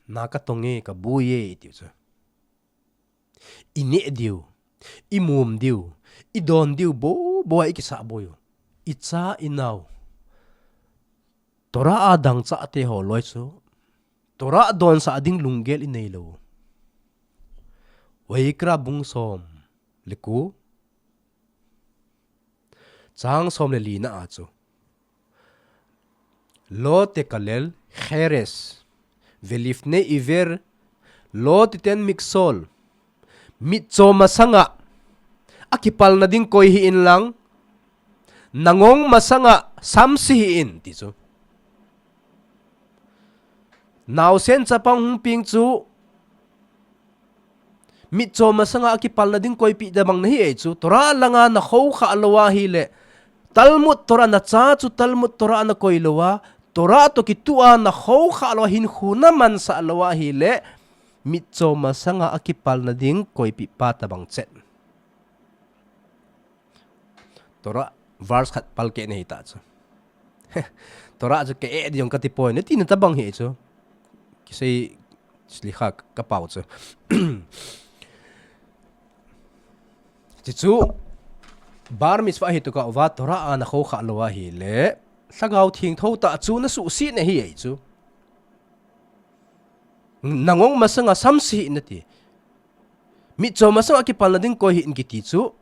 Na ka tong e, ka boi e, i tiu chu. I neh diu, i mum diu, i don diu bou bou a i kisah boi u. I cha i nao. Torah a dangchah te ho loi chu. Torah donsah ding lunggel i neilou. Vayikra bung som le ko. Chang som le li na a chu. Lo tekalel cheres, velifnei iver, lo titen miksol. Mitcho masanga, akipalna ding koi hih in lang. Nangong masanga, samse hih in, ti chu. Naosen chapang hung peng chu, mitcho masanga akipalna ding koipeh tabang nahi e chu. Torah langa na khoukhah lou ahile, Talmud Torah na cha chu Talmud Torah na koi lou a, Torah toh kitoh a na khoukhah lou a hinkho na mansah lou ahile, mitcho masanga akipalna ding koipeh pa tabang chet. Torah verse khat palkeh nahi ta chu. Torah chu ka eh ding jong kati poi, nati na tabang hi chu. Kisei slicha ka pau chu. Ti chu, bar mitzvah hi toh ka uva Torah a na khoukhah lou ahile, Lhagao Thengtho tah chu na suhset nahi e chu. Nangong masanga samse hih in nati. Mitcho masanga kipalna ding koi hih in kiti chu.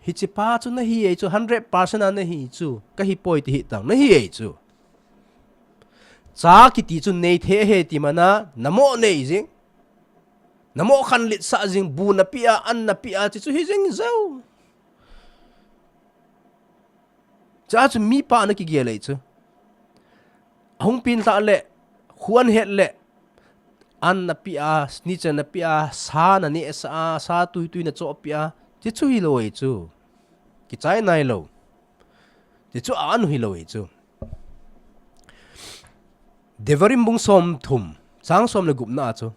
Hiche pa chu nahi e chu, hundred percent a nahi chu. Ka hi poi ti hih tang, nahi e chu. Cha kiti chu nei thei ahi ti mana, na mo nei jing. Na mo khanletsah jing, bu na pia, an na pia, ti chu hi jing jou. Cha chu mipa na kigel e chu. Ahung peng lhah le, khuan het le, an na pia, snitcher na pia, sa na nehsah a, sa tuitui na choh pia, ti chu hilou e chu. Kichai nailou. Ti chu a an hilou e chu. Devarim bung som thum, chang som le gup na a chu.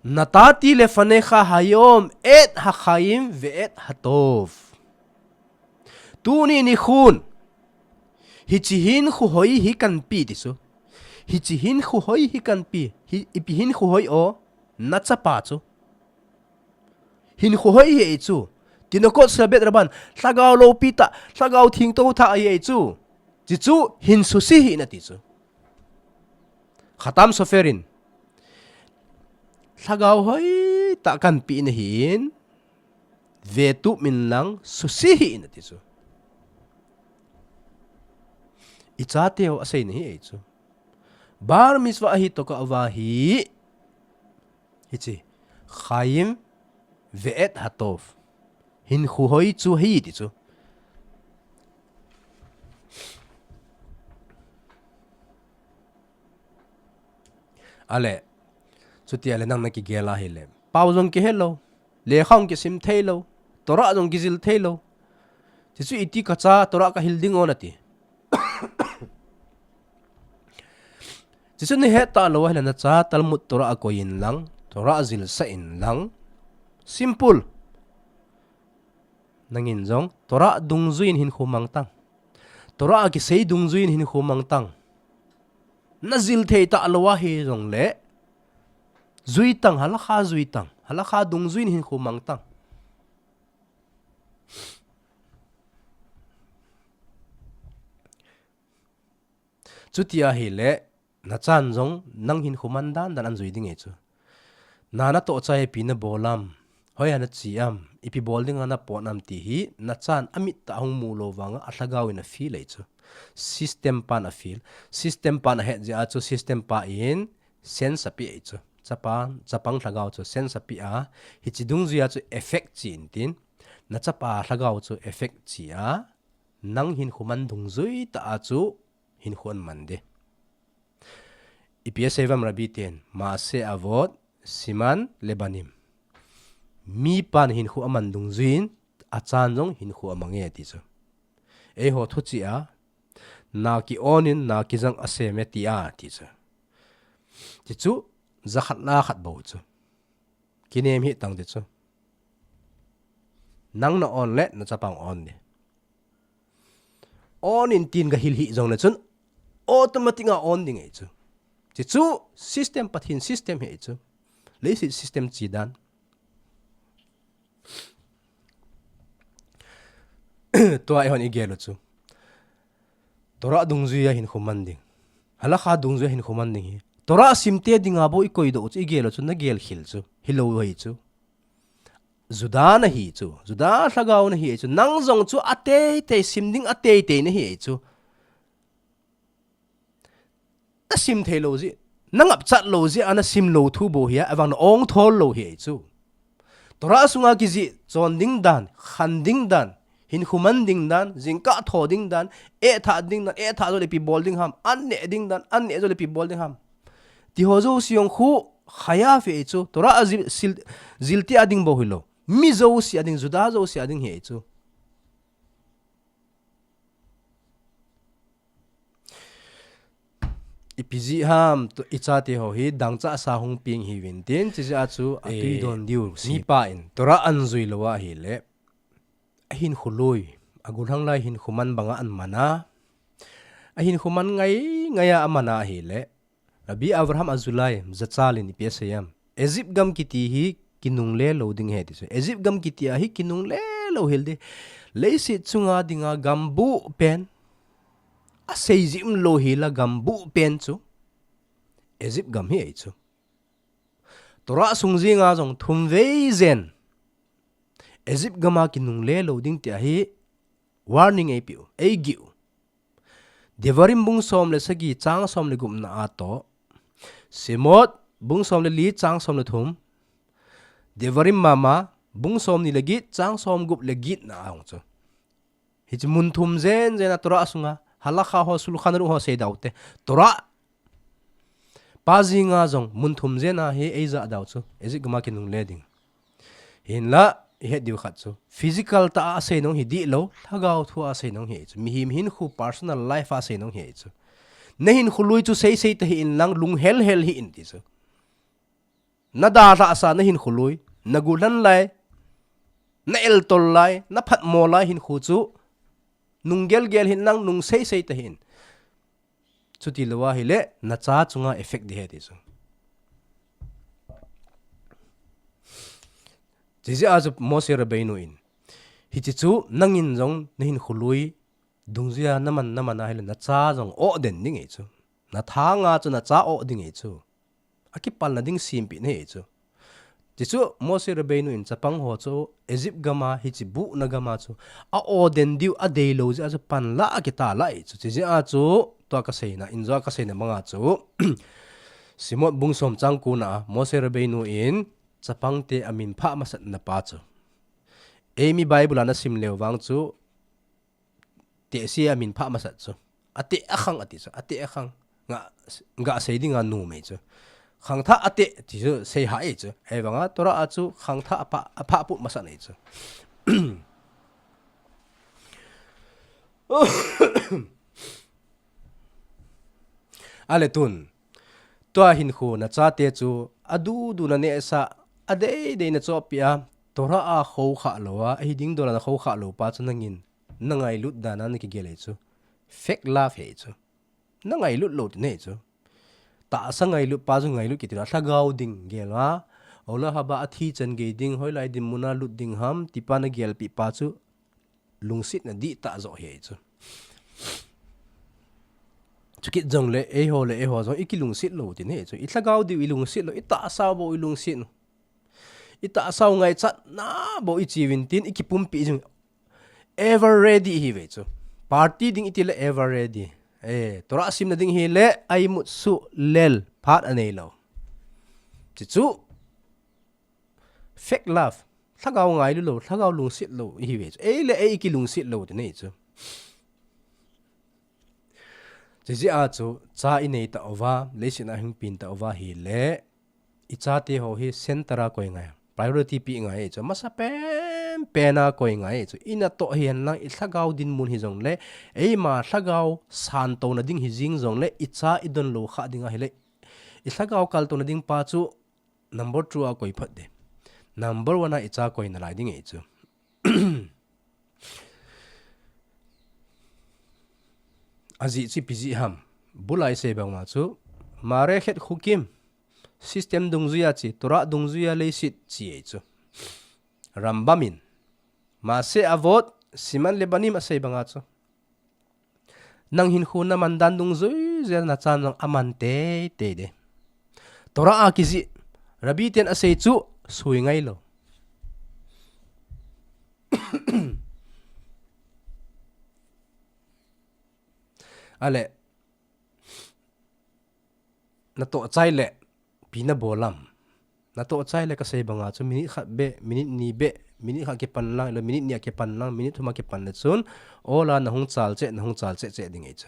Natati lefanecha hayom et hachaim ve'et hatov. Tuni nikhon. Hiche hinkho hoi hi kahin pe ti chu. Hiche hinkho hoi hi kahin pe. Hi, ipi hinkho hoi o, na chapa chu. Hinkho hoi hi e chu. Tinokot shel beit rabban. Lhagao loupi tah. Lhagao thengtho tah hi e chu. Ti chu hin suse hih in ati chu. Khatam Sofer in. Lhagao hoi tah kahin pe nahin. Vetup in lang suse hih in ati chu. I chate ho asei nahi e chu. Bar mitzvah hi toh ka uva hi. Hiche. Chaim ve'et hatov. Hinkho hoi chu hi ti chu. Ale. Chuti ale nang na kigel ahile. Pao jong kihe lou. Lekha jong kisim thei lou. Torah jong kijil thei lou. Ti chu iti ka cha Torah ka hil ding o nati. Ti chu na het talou ahile na cha Talmud Torah a koi in lang, Torah jilsah in lang. Simple. Nangin jong Torah dungjui in hinkho mang tang. Torah a kisei dungjui in hinkho mang tang. Na jil thei talou ahi jongle. Jui tang, halakha jui tang. Halakha dungjui in hinkho mang tang. Chuti ahile, na chan jong nang hinkho man dan dan ahin jui ding e chu. Na natoh chai ipi na bol am, hoiya na che am, ipi bol dinga na pon am ti hi, na chan amit tah a hung mu lou vanga alhagao in a feel e chu. System pan a feel. System pan a het jeh a chu system pa in sense a pe e chu. Chapa, chapang lhagao chu sense a pe a, hiche dungjui a chu effect che in tin. Na chapa lhagao chu effect che a, nang hinkho man dungjui tah a chu hinkho aman ding. Ipi asei uvam Rabbi ten, Maaseh Avot, Siman Lebanim. Mipan hinkho aman dungjuiyin, achan jong hinkho amange ti chu. Eiho thuchih a, na ki-on in, na kijang asem e ti a ti chu. Ti chu, jakhat la khat bou chu. Kinem hi tang ti chu. Nang na on le, na chapang on di. On in tin ka hil hi jong le chun, automatic a on ding ei chu. Ti chu, system Pathen system hi ei chu. Leiset system chi dan. Tua eihon i gel u chu. Torah dungjuia hinkho man ding. Halakha dungjuia hinkho man ding hi. Torah simte dinga bou i koidoh u chu, i gel u chu, na gel khel chu. Hilou hi chu. Juda na hi chu. Juda lhagao na hi chu. Nang jong chu ateitei sim ding ateitei na hi chu. Na sim thei lou jeh, na ngapchat lou jeh a na sim lou thu bou hi a, avang na ong thol lou hi chu. Torah sunga kijih chon ding dan, khan ding dan, hinkho man ding dan, jingkah tho ding dan, etha ding dan, etha jou le ipi bol ding ham, an neh ding dan, an neh jou le ipi bol ding ham. Ti ho jouse jong khu khaya fe chu, Torah a jil, sil, jil ti a ding bou hilou. Mi jouse a ding, Juda jouse a ding hi chu. Ipi jeh ham, tu, i chate ho hi dangchah sa hung peng hiuvin tin, chijeh a chu atui don diu si. Mipa in Torah an jui lou ahile, a hinkho lui, a gollhang lai hinkho man banga an man a, a hinkho man ngai ngai a a man a ahile, Rabbi Avraham Azulai, jachal in ipi asei em. Egypt gam kiti hi kinungle lou ding ahi ti chu. Egypt gam kiti a hi kinungle lou hel di. Leiset chunga dinga gam buh pen. Asei jih um lou hi la gam buh pen chu. Egypt gam hi ei chu. Torah sung jinga jong thum vei jen. Egypt gam a kinungle lou ding ti a hi warning ei piu, ei giu. Devarim bung som le sagi chang som le gupna a toh. Shemot bung som le li chang som le thum. Devarim mama bung som ni le get chang som gup le getna a hung chu. Hiche mun thum jen jen a Torah sunga. Halakha ho, Shulchan Aruch ho sei dau te. Torah pa jinga jong mun thum jen a hi ei ja dau chu. Egypt gam a kinungle ding. Hinla, i het diu khat chu. Physical tah a asei nung hi dih lou, lhagao thu a asei nung hi chu. Mihem hinkho personal life a asei nung hi chu. Na hinkho lui chu sei sei tahih in lang lunghel hel hih in ti chu. Na dalhah sa na hinkho lui, na gollhang lai, na eltol lai, na phatmo lai hinkho chu. Nung gel gel hih in lang, nung sei sei tahih in. Chuti lou ahile, na cha chunga effect di ahi ti chu. Chijeh a chu Moshe Rabbeinu in. Hiche chu nangin jong na hinkho lui dungjuia na man, na man ahile na cha jong oh den ding ei chu. Na thanga chu na cha oh ding ei chu. Akipalna ding sempeh na hi chu. Ti chu Moshe Rabbeinu in chapang ho chu Egypt gam a hiche buhna gam a chu a oh den diu a dei lou jeh a chu panla a kita lai chu. Chijeh a chu tua ka seina, injo a ka seina banga chu Shemot bung som chang ko na a Moshe Rabbeinu in chapang te amin phah masat na pa chu. Eimi Bible a na sim leu vang chu Tehsi amin phah masat chu. Ateh akhang ati chu. Ateh akhang. Nga, nga sei ding a numei chu. Khangthah ateh ti chu sei ha ei chu. Hei vanga Torah a chu khangthah aphah, aphah put masat nei chu. Ale tun. Tua hinkho na chate chu. Adu du na nehsah. Adei dei na chohpeh a. Torah a khoukhah lou a. Ahi ding dol a na khoukhah lou pa chu nangin. Na ngailut dan a na kigel ei chu. Fake love hi chu. Na ngailut lou ti nei chu. Tahsa ngailut pa chu ngailut kiti la lhagao ding gel a. Ola haba athi chan gei ding hoilai dinmun a lut ding ham ti pa na gelpeh pa chu. Lungsetna dihtah joh hi chu. Chukit jongle eiho le eiho jong i kilungset lou ti nei chu. I lhagao diu i lungset lou, i tahsa bou i lungset lou. I tahsa u ngaichatna bou i chi uvin tin i kipumpi jing ever ready hi ve chu. Party ding i ti le ever ready. Eh, Torah simna ding hi le a imut suh lel phat anei lou. Ti chu fake love. Lhagao ngailu lou, lhagao lungset lou hi ve chu. Ei le ei i kilungset lou ti nei chu. Chijeh a chu cha i nei ta uva, leiset a hung pen ta uva hi le I chate ho hi center a koi ngai. Priority pe ngai chu. Masa pen pen a koi ngai chu. I natoh hi henlang i lhagao dinmun hi jongle. Eima lhagao santouna ding hi jing jongle. I cha i donlou kha ding ahile. I lhagao kaltouna ding pa chu number two a koi phat ding. Number one a i cha koi nalai ding e chu. Ajeh chu ipi jeh ham. Bul a i sei bang ma chu. Marechet chukim. System dungjuia chi. Torah dungjuia leiset chi e chu. Rambam in. Maaseh Avot, Siman Lebanim a sei bang a chu. Nang hinkho na man dan dungjuia na chan jong a man teitei ding. Torah a kijih, Rabbi ten a sei chu, sui ngai lou. Ale, natoh chai le, ipi na bol am. Natoh chai le ka sei bang a chu minute khat beh, minute ni beh, minute khat kipan lang, ahilou minute ni a kipan lang, minute thum a kipan le chun, ol a na hung chal cheh, na hung chal cheh cheh ding e chu.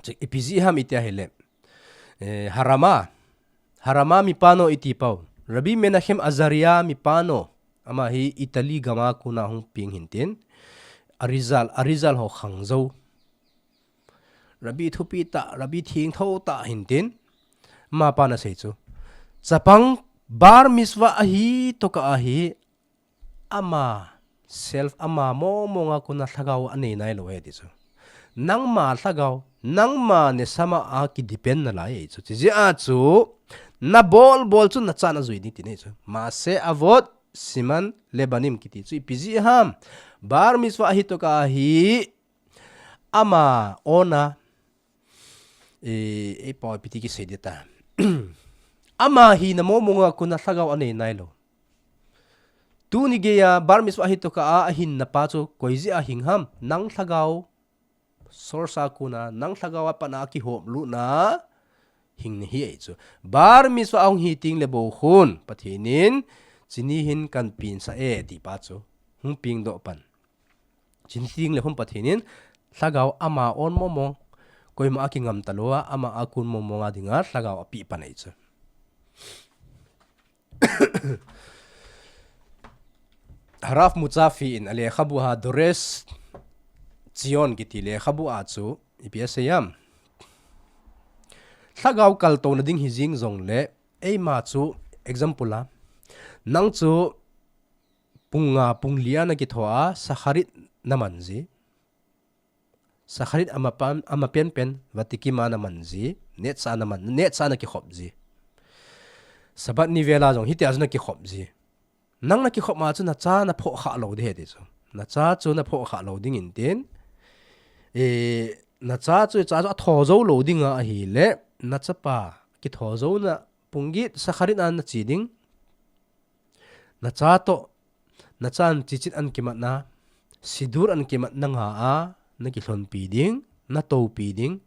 Chu ipi jeh ham i ti a hile. Eh, Harama, Harama mi pano i ti pau. Rabbi Menachem Azaria mi pano. Ama hi Italy gam a kon a hung peng hin tin. Arizal, Arizal ho khang jou. Rabbi thupi tah, Rabbi thengtho tah hin tin. Ama pan a sei chu. Chapang bar mitzvah ahi tokah a hi ama self ama mong mong a kon a lhagao a nei nai lou e ti chu. Nangma lhagao, nangma neshama a ki depend nalai e chu. Chi jeh a chu, na bol bol chu na chan a jui ding ti nei chu. Maaseh Avot, Siman Lebanim kiti chu. Ipi jeh ham, bar mitzvah ahi tokah a hi, ama own a, e, e pau ipi ti kisei ding ta. Ama hina mong mong a kon a lhagao a nei nai lou. Tuni gei a bar mitzvah ahi tokah a, a hinna pa chu koi jeh a hing ham, nang lhagao source a kon a, nang lhagao a pat a kihom lut na hing na hi e chu. Bar mitzvah a hung hi teng le bou khun, Pathen in, chuni hin kan peng sah e ti pa chu. Hung peng doh pan. Chuni teng le khun Pathen in, lhagao ama own mong mong, koima a kingam talou a, ama a kon mong mong a ding a, lhagao a pe pan e chu. Harav Mutzafi in a lekhabu a Dores Zion kiti lekhabu a chu, ipi a sei am. Lhagao kaltouna ding hi jing jong le, eima chu example a. Nang chu pung nga, pung li a na kitho a, Shacharit na man ji. Shacharit ama pan, ama pen pen, Vatikim a na man ji, Netzah na man, Netzah na kikhop ji. Shabbat ni vel a jong, hiti a jong na kikhop ji. Nang na kikhop ma chu na cha na phoh kha lou ding e ti chu. Na cha chu na phoh kha lou ding in tin. E, na cha chu, cha chu a tho jou lou ding a ahile, na chapa kitho jou na pung get Shacharit a na che ding. Na cha toh, na chan chichit an kimat na, sidur an kimat na nga a, na kilhonpi ding, na toupi ding.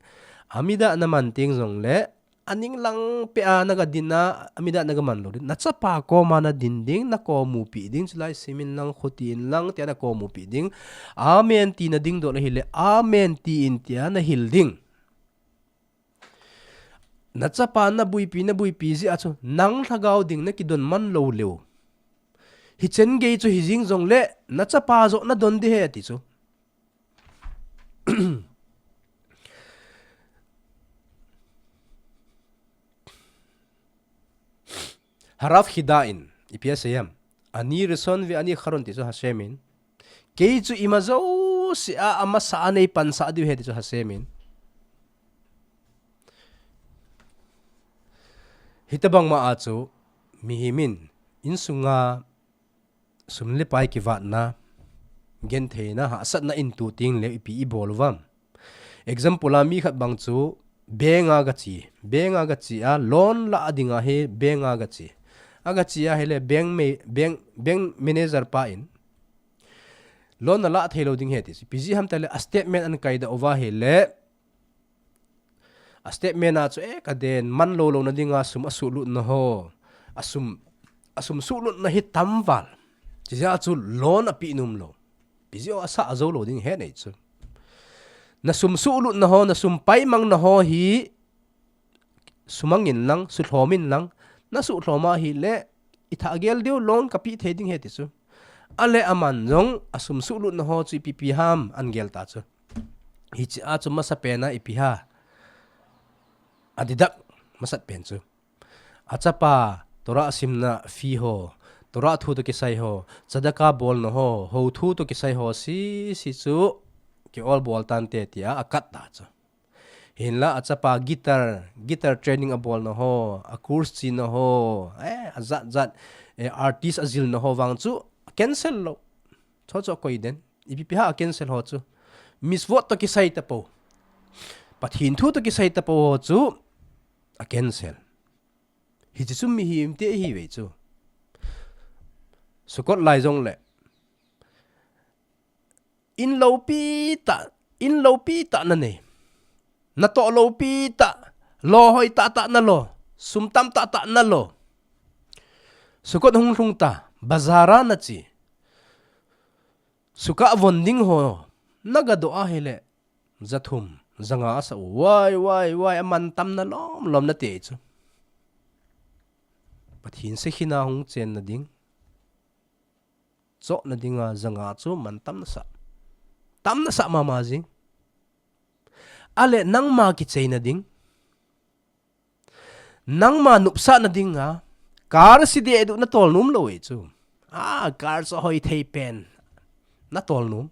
Amida na man teng jong le, aning lang peh a na ga din a, amida na ga man lou ding. Na chapa koma na din ding, na komu pi ding, chulai simin lang, khutin lang, tia na komu pi ding. Amen ti na ding doh na hile, amen ti in tia na hil ding. Na chapa na buipi, na buipi jeh a chu, nang lhagao ding na kidon man lou leu. Hichen gei chu hi jing jong le, na chapa joh na don ding e ti chu. Harav Chida in, ipi a sei am. Ani Rishon ve Ani Acharon ti chu Hashem in. Kei chu ima jouse a, amasa a nei pansah diu ahi ti chu Hashem in. Hitabang ma a chu, mihem in, insunga, sum le pai kivatna, gentheina, hahsatna in tu teng le ipi i bol uvam. Example a mi khat bang chu bank a ga che, bank a ga che a, loan la a ding a hi bank a ga che. A ga che a hile bank me, bank, bank manager pa in, loan na la thei lou ding ahi ti chu. Ipi jeh ham tile a statement an kai da uva hile, a statement a chu, eh, ka den man lou lou na ding a sum a suhlut na ho. A sum, a sum suhlut na hi tamval. Chijeh a chu loan a pe nom lou. Ipi jeh a sa a jou lou ding ahi nei chu. Na sum suhlut na ho, na sum paimang na ho hi sumang in lang, sulhom in lang, na suhlhom a hile, i thah gel diu loan ka pe thei ding ahi ti chu. Ale aman jong, a sum suhlut na ho chu ipi ipi ham an gel ta chu. Hiche a chu masapen a ipi ham. a deduct masat pen chu. A chapa, Torah simna fee ho, Torah thu toh kisai ho, tzedakah bolna ho, hou thu toh kisai ho, sese chu, ki ol bol tante tia, a cut ta chu. Hinla a chapa guitar, guitar training a bolna ho, a course china ho, eh, a jat jat, eh, artist a jilna ho vang chu, cancel lou. Chu chu koi den. Ipi pi ham a cancel ho chu. Mitzvot toh kisai tapou. Pathen thu toh kisai tapou ho chu, a cancel. Hiche chu mihemte ihiuve chu. Sukkot lai jongle. In loupi tah, in loupi tah nanei. Natoh loupi tah, lo hoi tah tah nalo. Sum tam tah tah nalo. Sukkot hung lhung ta, bazar a nache. Sukkah von ding ho, nagadoh ahile. Jathum, janga asah u. Wai, wai, wai, aman tam nalom lom nate chu. Pathen sekhin a hung chenna ding. Chohna dinga janga chu man tam nasah. Tam nasah mama jing. Ale nangma kicheina ding. Nangma nopsahna dinga, car se dehduh natol nom lou e chu. A, car chu hoi thei pen. Natol nom.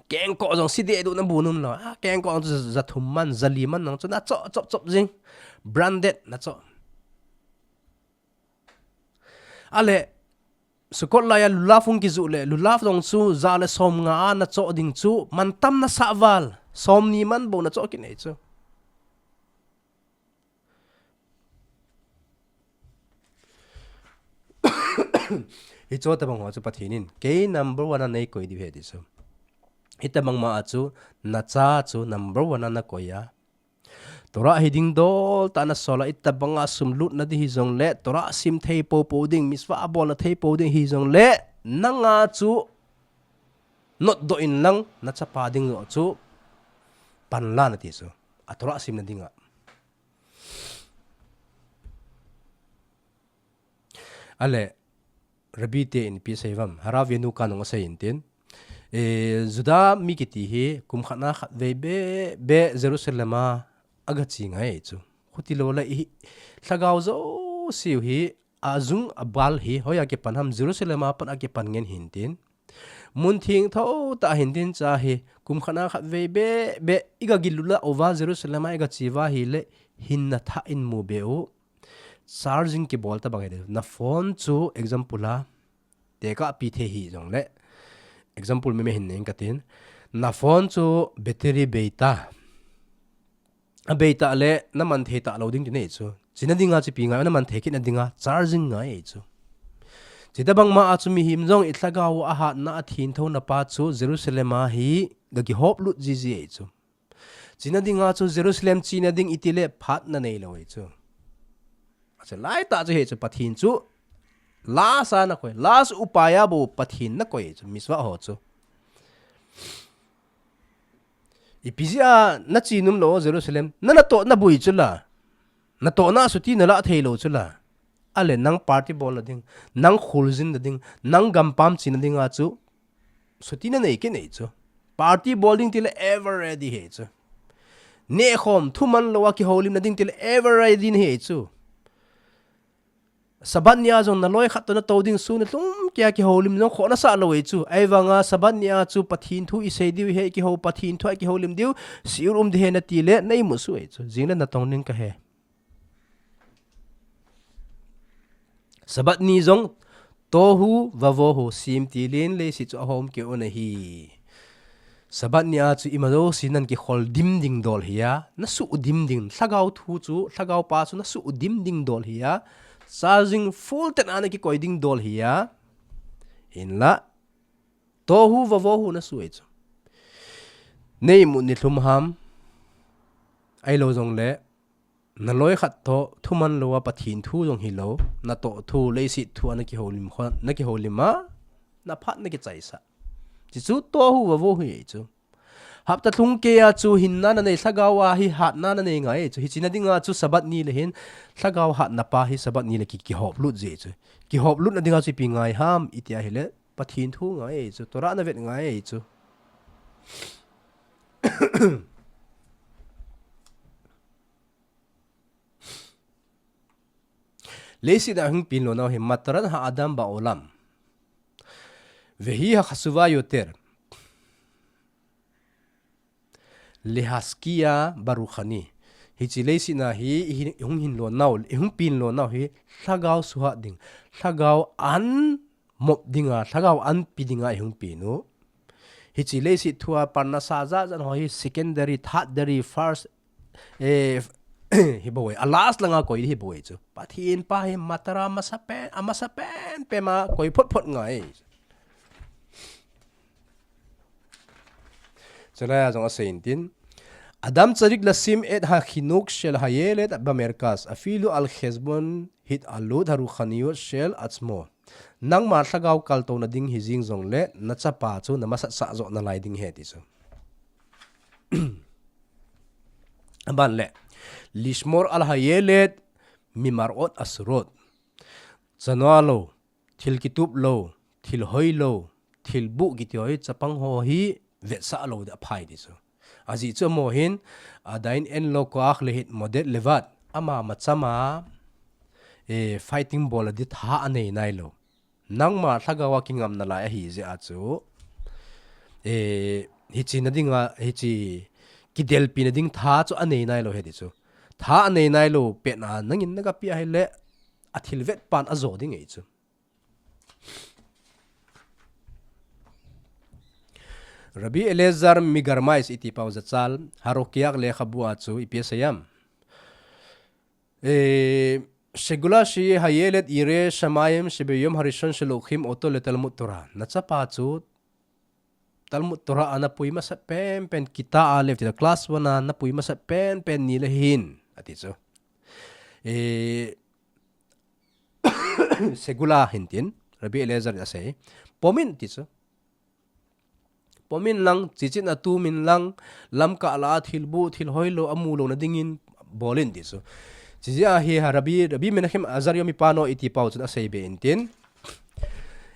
Kengkoh jong se dehduh nabu nom lou. A, kengkoh jong chu jathum man, jali man nang chu nachoh, chop, chop jing. Branded nachoh. Ale, Sukkot laiya lulav hung kijoh le, lulav jong chu ja le som nga a nachoh ding chu, man tam nasah val, som ni man bou nachoh kit nei chu. Hiche tobang ho chu Pathen in, kei number one a neikoi diu ahi ti chu. Hitobang ma a chu, nacha chu number one a nakoi a. Torah hiding dol tah a nasol a, itobanga sum lutna ding hijongle, Torah sim thei popo ding, mitzvah bolna thei po ding hijongle, nanga chu notdoh inlang, nachapa ding joh chu pan la nati chu. A Torah simna dinga. Ale, Rabbi te in ipi asei uvem, Harav Yehuka nung asei in tin. E, Juda mi kiti hi, kum khat na khat vei beh, beh Jerusalem a, agache ngai chu. Chuti lou le hi, lhagao jouse u hi, ajung abal hi, hoiya kipan ham Jerusalem a pat a kipan ngen hin tin. Mun theng tho tah hin tin cha hi, kum khat na khat vei beh, beh, iga gillut uva Jerusalem a igache uva ahile, hinna thah in mu be u. Charging kibol tobang hile. Na phone chu example a, tekah pi thei hijongle. Example meme hin nei katin. Na phone chu battery bei ta. Abei ta le, naman thei talou ding ti nei chu. Chuna dinga chu ipi ngai, naman thei kit na dinga, charging ngai chu. Chutobang ma a chu mihem jong i lhagao a hatna a thengtho na pa chu Jerusalem a hi ga kihop lut jiji ei chu. Chuna dinga chu Jerusalem chena ding iti le phat nanei lou ei chu. Achu lai tah chu hi chu Pathen chu last a nakoi, last upai a bou Pathen nakoi ei chu, mitzvah ho chu. Ipi jeh a nache nom lou Jerusalem, na natoh nabui chu la. Natohna chuti nala thei lou chu la. Ale nang party bol na ding, nang kholjin na ding, nang gampam chena dinga chu chuti nanei kit nei chu. Party bol ding ti le ever ready hi chu. Nehkhom thuman lou a kihoulim na ding ti le ever ready nahi chu. Sabbath ni a jong naloi khat toh natou ding, sun nilhum kei a kihoulim jong khoh nasah lou ei chu. Ahivanga Sabbath ni a chu Pathen thu isei diu ahi, kihou Pathen thu a kihoulim diu, shiur um ding ahi nati le na imut suh ei chu. Jing le natong ding kahe. Sabbath ni jong tohu vavohu, semtil in leiset chu ahom keu ahi. Sabbath ni a chu ima jouse nan kikholdim ding dol hi a, nasudim ding, lhagao thu chu, lhagao pa chu nasudim ding dol hi a, charging full tank a nakikoi ding dol hi a, hinla, tohu vavohu nasuh ei chu. Na imut nilhum ham, ahilou jongle, naloi khat toh thuman lou a Pathen thu jong hilou, natoh thu, leiset thu a nakihoulim kho, nakihoulim a, naphat nakichaisah. Chuchu tohu vavohu ei chu. Hapta lhung kei a chu hinna nanei, lhagao a hi hatna nanei ngai ei chu. Hiche na dinga chu Sabbath ni le hin, lhagao hatna pa hi Sabbath ni le ki, kihop lut ji ei chu. Kihop lut na dinga chu ipi ngai ham, iti ahile, Pathen thu ngai ei chu, Torah navet ngai ei chu. Leiset a hung pin lou nau hi matarat ha'adam ba'olam, vehi hachashuva yoter, lehashkia barurachni. Hiche leiset a hi, i hung hin lou nau, i hung pin lou nau hi, lhagao suhat ding, lhagao an mop dinga, lhagao an pi dinga i hung pin u. Hiche leiset thua parnasa jat jat ho hi secondary, thirdary, first, eh, hi bou e, a last langa koi hi bou e chu. Pathen pa hi matarat a masa pen, a masa pen pen ma koi phot phot ngai. Chulai a jong asei in tin. Adam tzadik lashim et hachinuk shel hayelet bamerkaz, afilu al cheshbon hitalut harachaniyot shel atzmo. Nangma lhagao kaltouna ding hi jing jongle, nachapa chu namasat sah jo nalai ding ahi ti chu. Aban le, lishmor al hayelet mimarot asurot. Chanua lou, thil kitup lou, thil hoi lou, thil buh kiti ho hi chapang ho hi vetsah lou ding aphai ti chu. Ajeh chu amaho hin, עדיין אין לו כח להתמודד לבד. Ama machama, eh, fighting bol a ding tha anei nailou. Nangma lhagao a kingam nalai ahi jeh a chu, eh, hiche na dinga, hiche kidelpi na ding tha chu anei nailou ahi ti chu. Tha anei nailou pet a nangin nagapeh ahile, athil vet pan ajo ding ahi chu. Rabbi Eliezer Migarmais iti pau jachal, הרוקח lekhabu a chu ipi asei em. Eh, שגולה שהילד ירא שמים שביום הראשון שלוקחים אותו לתלמוד תורה. Nachapa chu Talmud Torah a napui masat pen pen, kita aleph ti la, class one a napui masat pen pen nile hin, ati chu. Eh, שגולה hin tin, Rabbi Eliezer in asei. Pom in ti chu. Pom in lang, chichin a tum in lang, lamkah lah a thil buh, thil hoi lou, amu louna dingin bol in ti chu. Chijeh a hi ha Rabbi, Rabbi Menachem Azar Yomi Pano iti pau chun asei be in tin.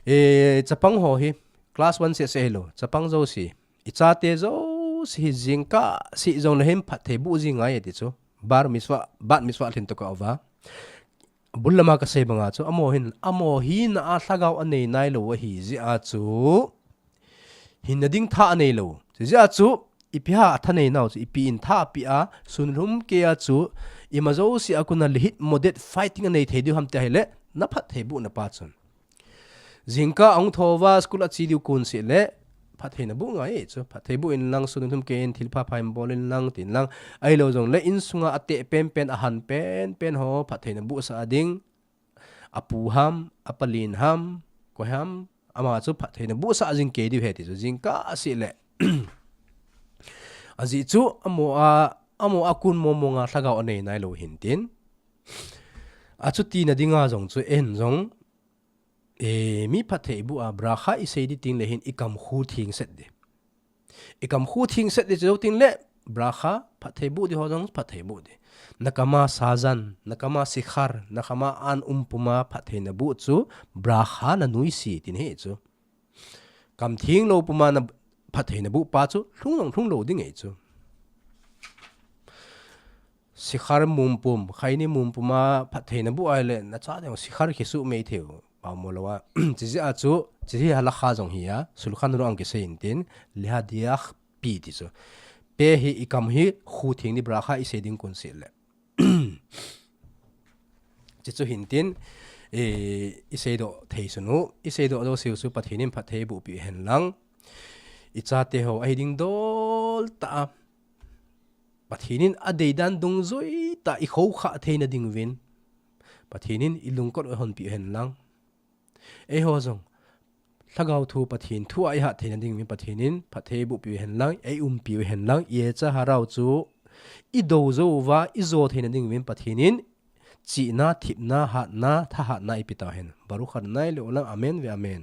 Eh, chapang ho hi, class one seh seh hilou, chapang jouse, ichate jouse hi jingkah seh jongle hin phatthei buh jing ngai ti chu. Bar mitzvah, bat mitzvah lhin tokah uva. Bul lama kasei banga chu, amaho hin, amaho hina a lhagao anei nailou ahi jeh a chu, hinna ding tha anei lou. Chijeh a chu, ipi ham atha nei nau chu, ipi in tha apeh a, sun lhum kei a chu, ima jouse a kon a lehitmoded fighting anei thei diu ham ti ahile, naphatthei buh napa chun. Jingkah ahung thou va, school ache diu kon seh le, phatthei nabuh ngai chu, phatthei buh in lang, sun lhum kei in, thil phapha in bol in lang, tin lang, ahilou jongle, insunga ateh pen pen, ahan pen pen ho, phatthei nabuh sah ding, apu ham, apalin ham, koi ham, ama chu phatthei nabuh sah jing kei diu ahi ti chu, jingkah seh le. Ajeh chu, amaho a, amaho a kon mong mong a lhagao anei nailou hin tin. Achuti na dinga jong chu, eiho jong, eh, mi phatthei buh a bracha isei ding teng le hin ikam khu theng set ding. Ikam khu theng set ding chu jou teng le bracha phatthei buh ding ho jong phatthei buh ding. Nakama sazan, nakama shikar, nakama an um puma phatthei nabuh chu bracha nanuisat in ahi chu. Kam theng lou puma naphatthei nabuh pa chu lhung jong lhung lou ding ahi chu. Shikar mum pum, khaini mum puma phatthei nabuh ahile, nachate ho shikar kisuh mei thei u, pau mo lou a. Chijeh a chu, chihi halacha jong hi a, Shulchan Aruch a kisei in tin, lehadiach pi ti chu. Pe hi ikam hi khu theng ding, bracha isei ding kon seh le. Chuchu hin tin, eh, isei doh thei sun u, isei doh doh seh u chu Pathen in phatthei buh peh u hen lang. Ichate ho ahi ding dol tah a, Pathen in adei dan dungjui tah a ikhoukhah theina ding uvin, Pathen in ilungkot u ahon peh u hen lang. Eiho jong, lhagao thu Pathen thu a ihat theina ding uvin Pathen in phatthei buh peh u hen lang, eiumpi u hen lang, Yetzer Hara u chu ido jou uva, ijo theina ding uvin Pathen in chihna, thepna, hatna, thahatna eipeh tau hen. Baruch Adonai leolam, amen ve amen.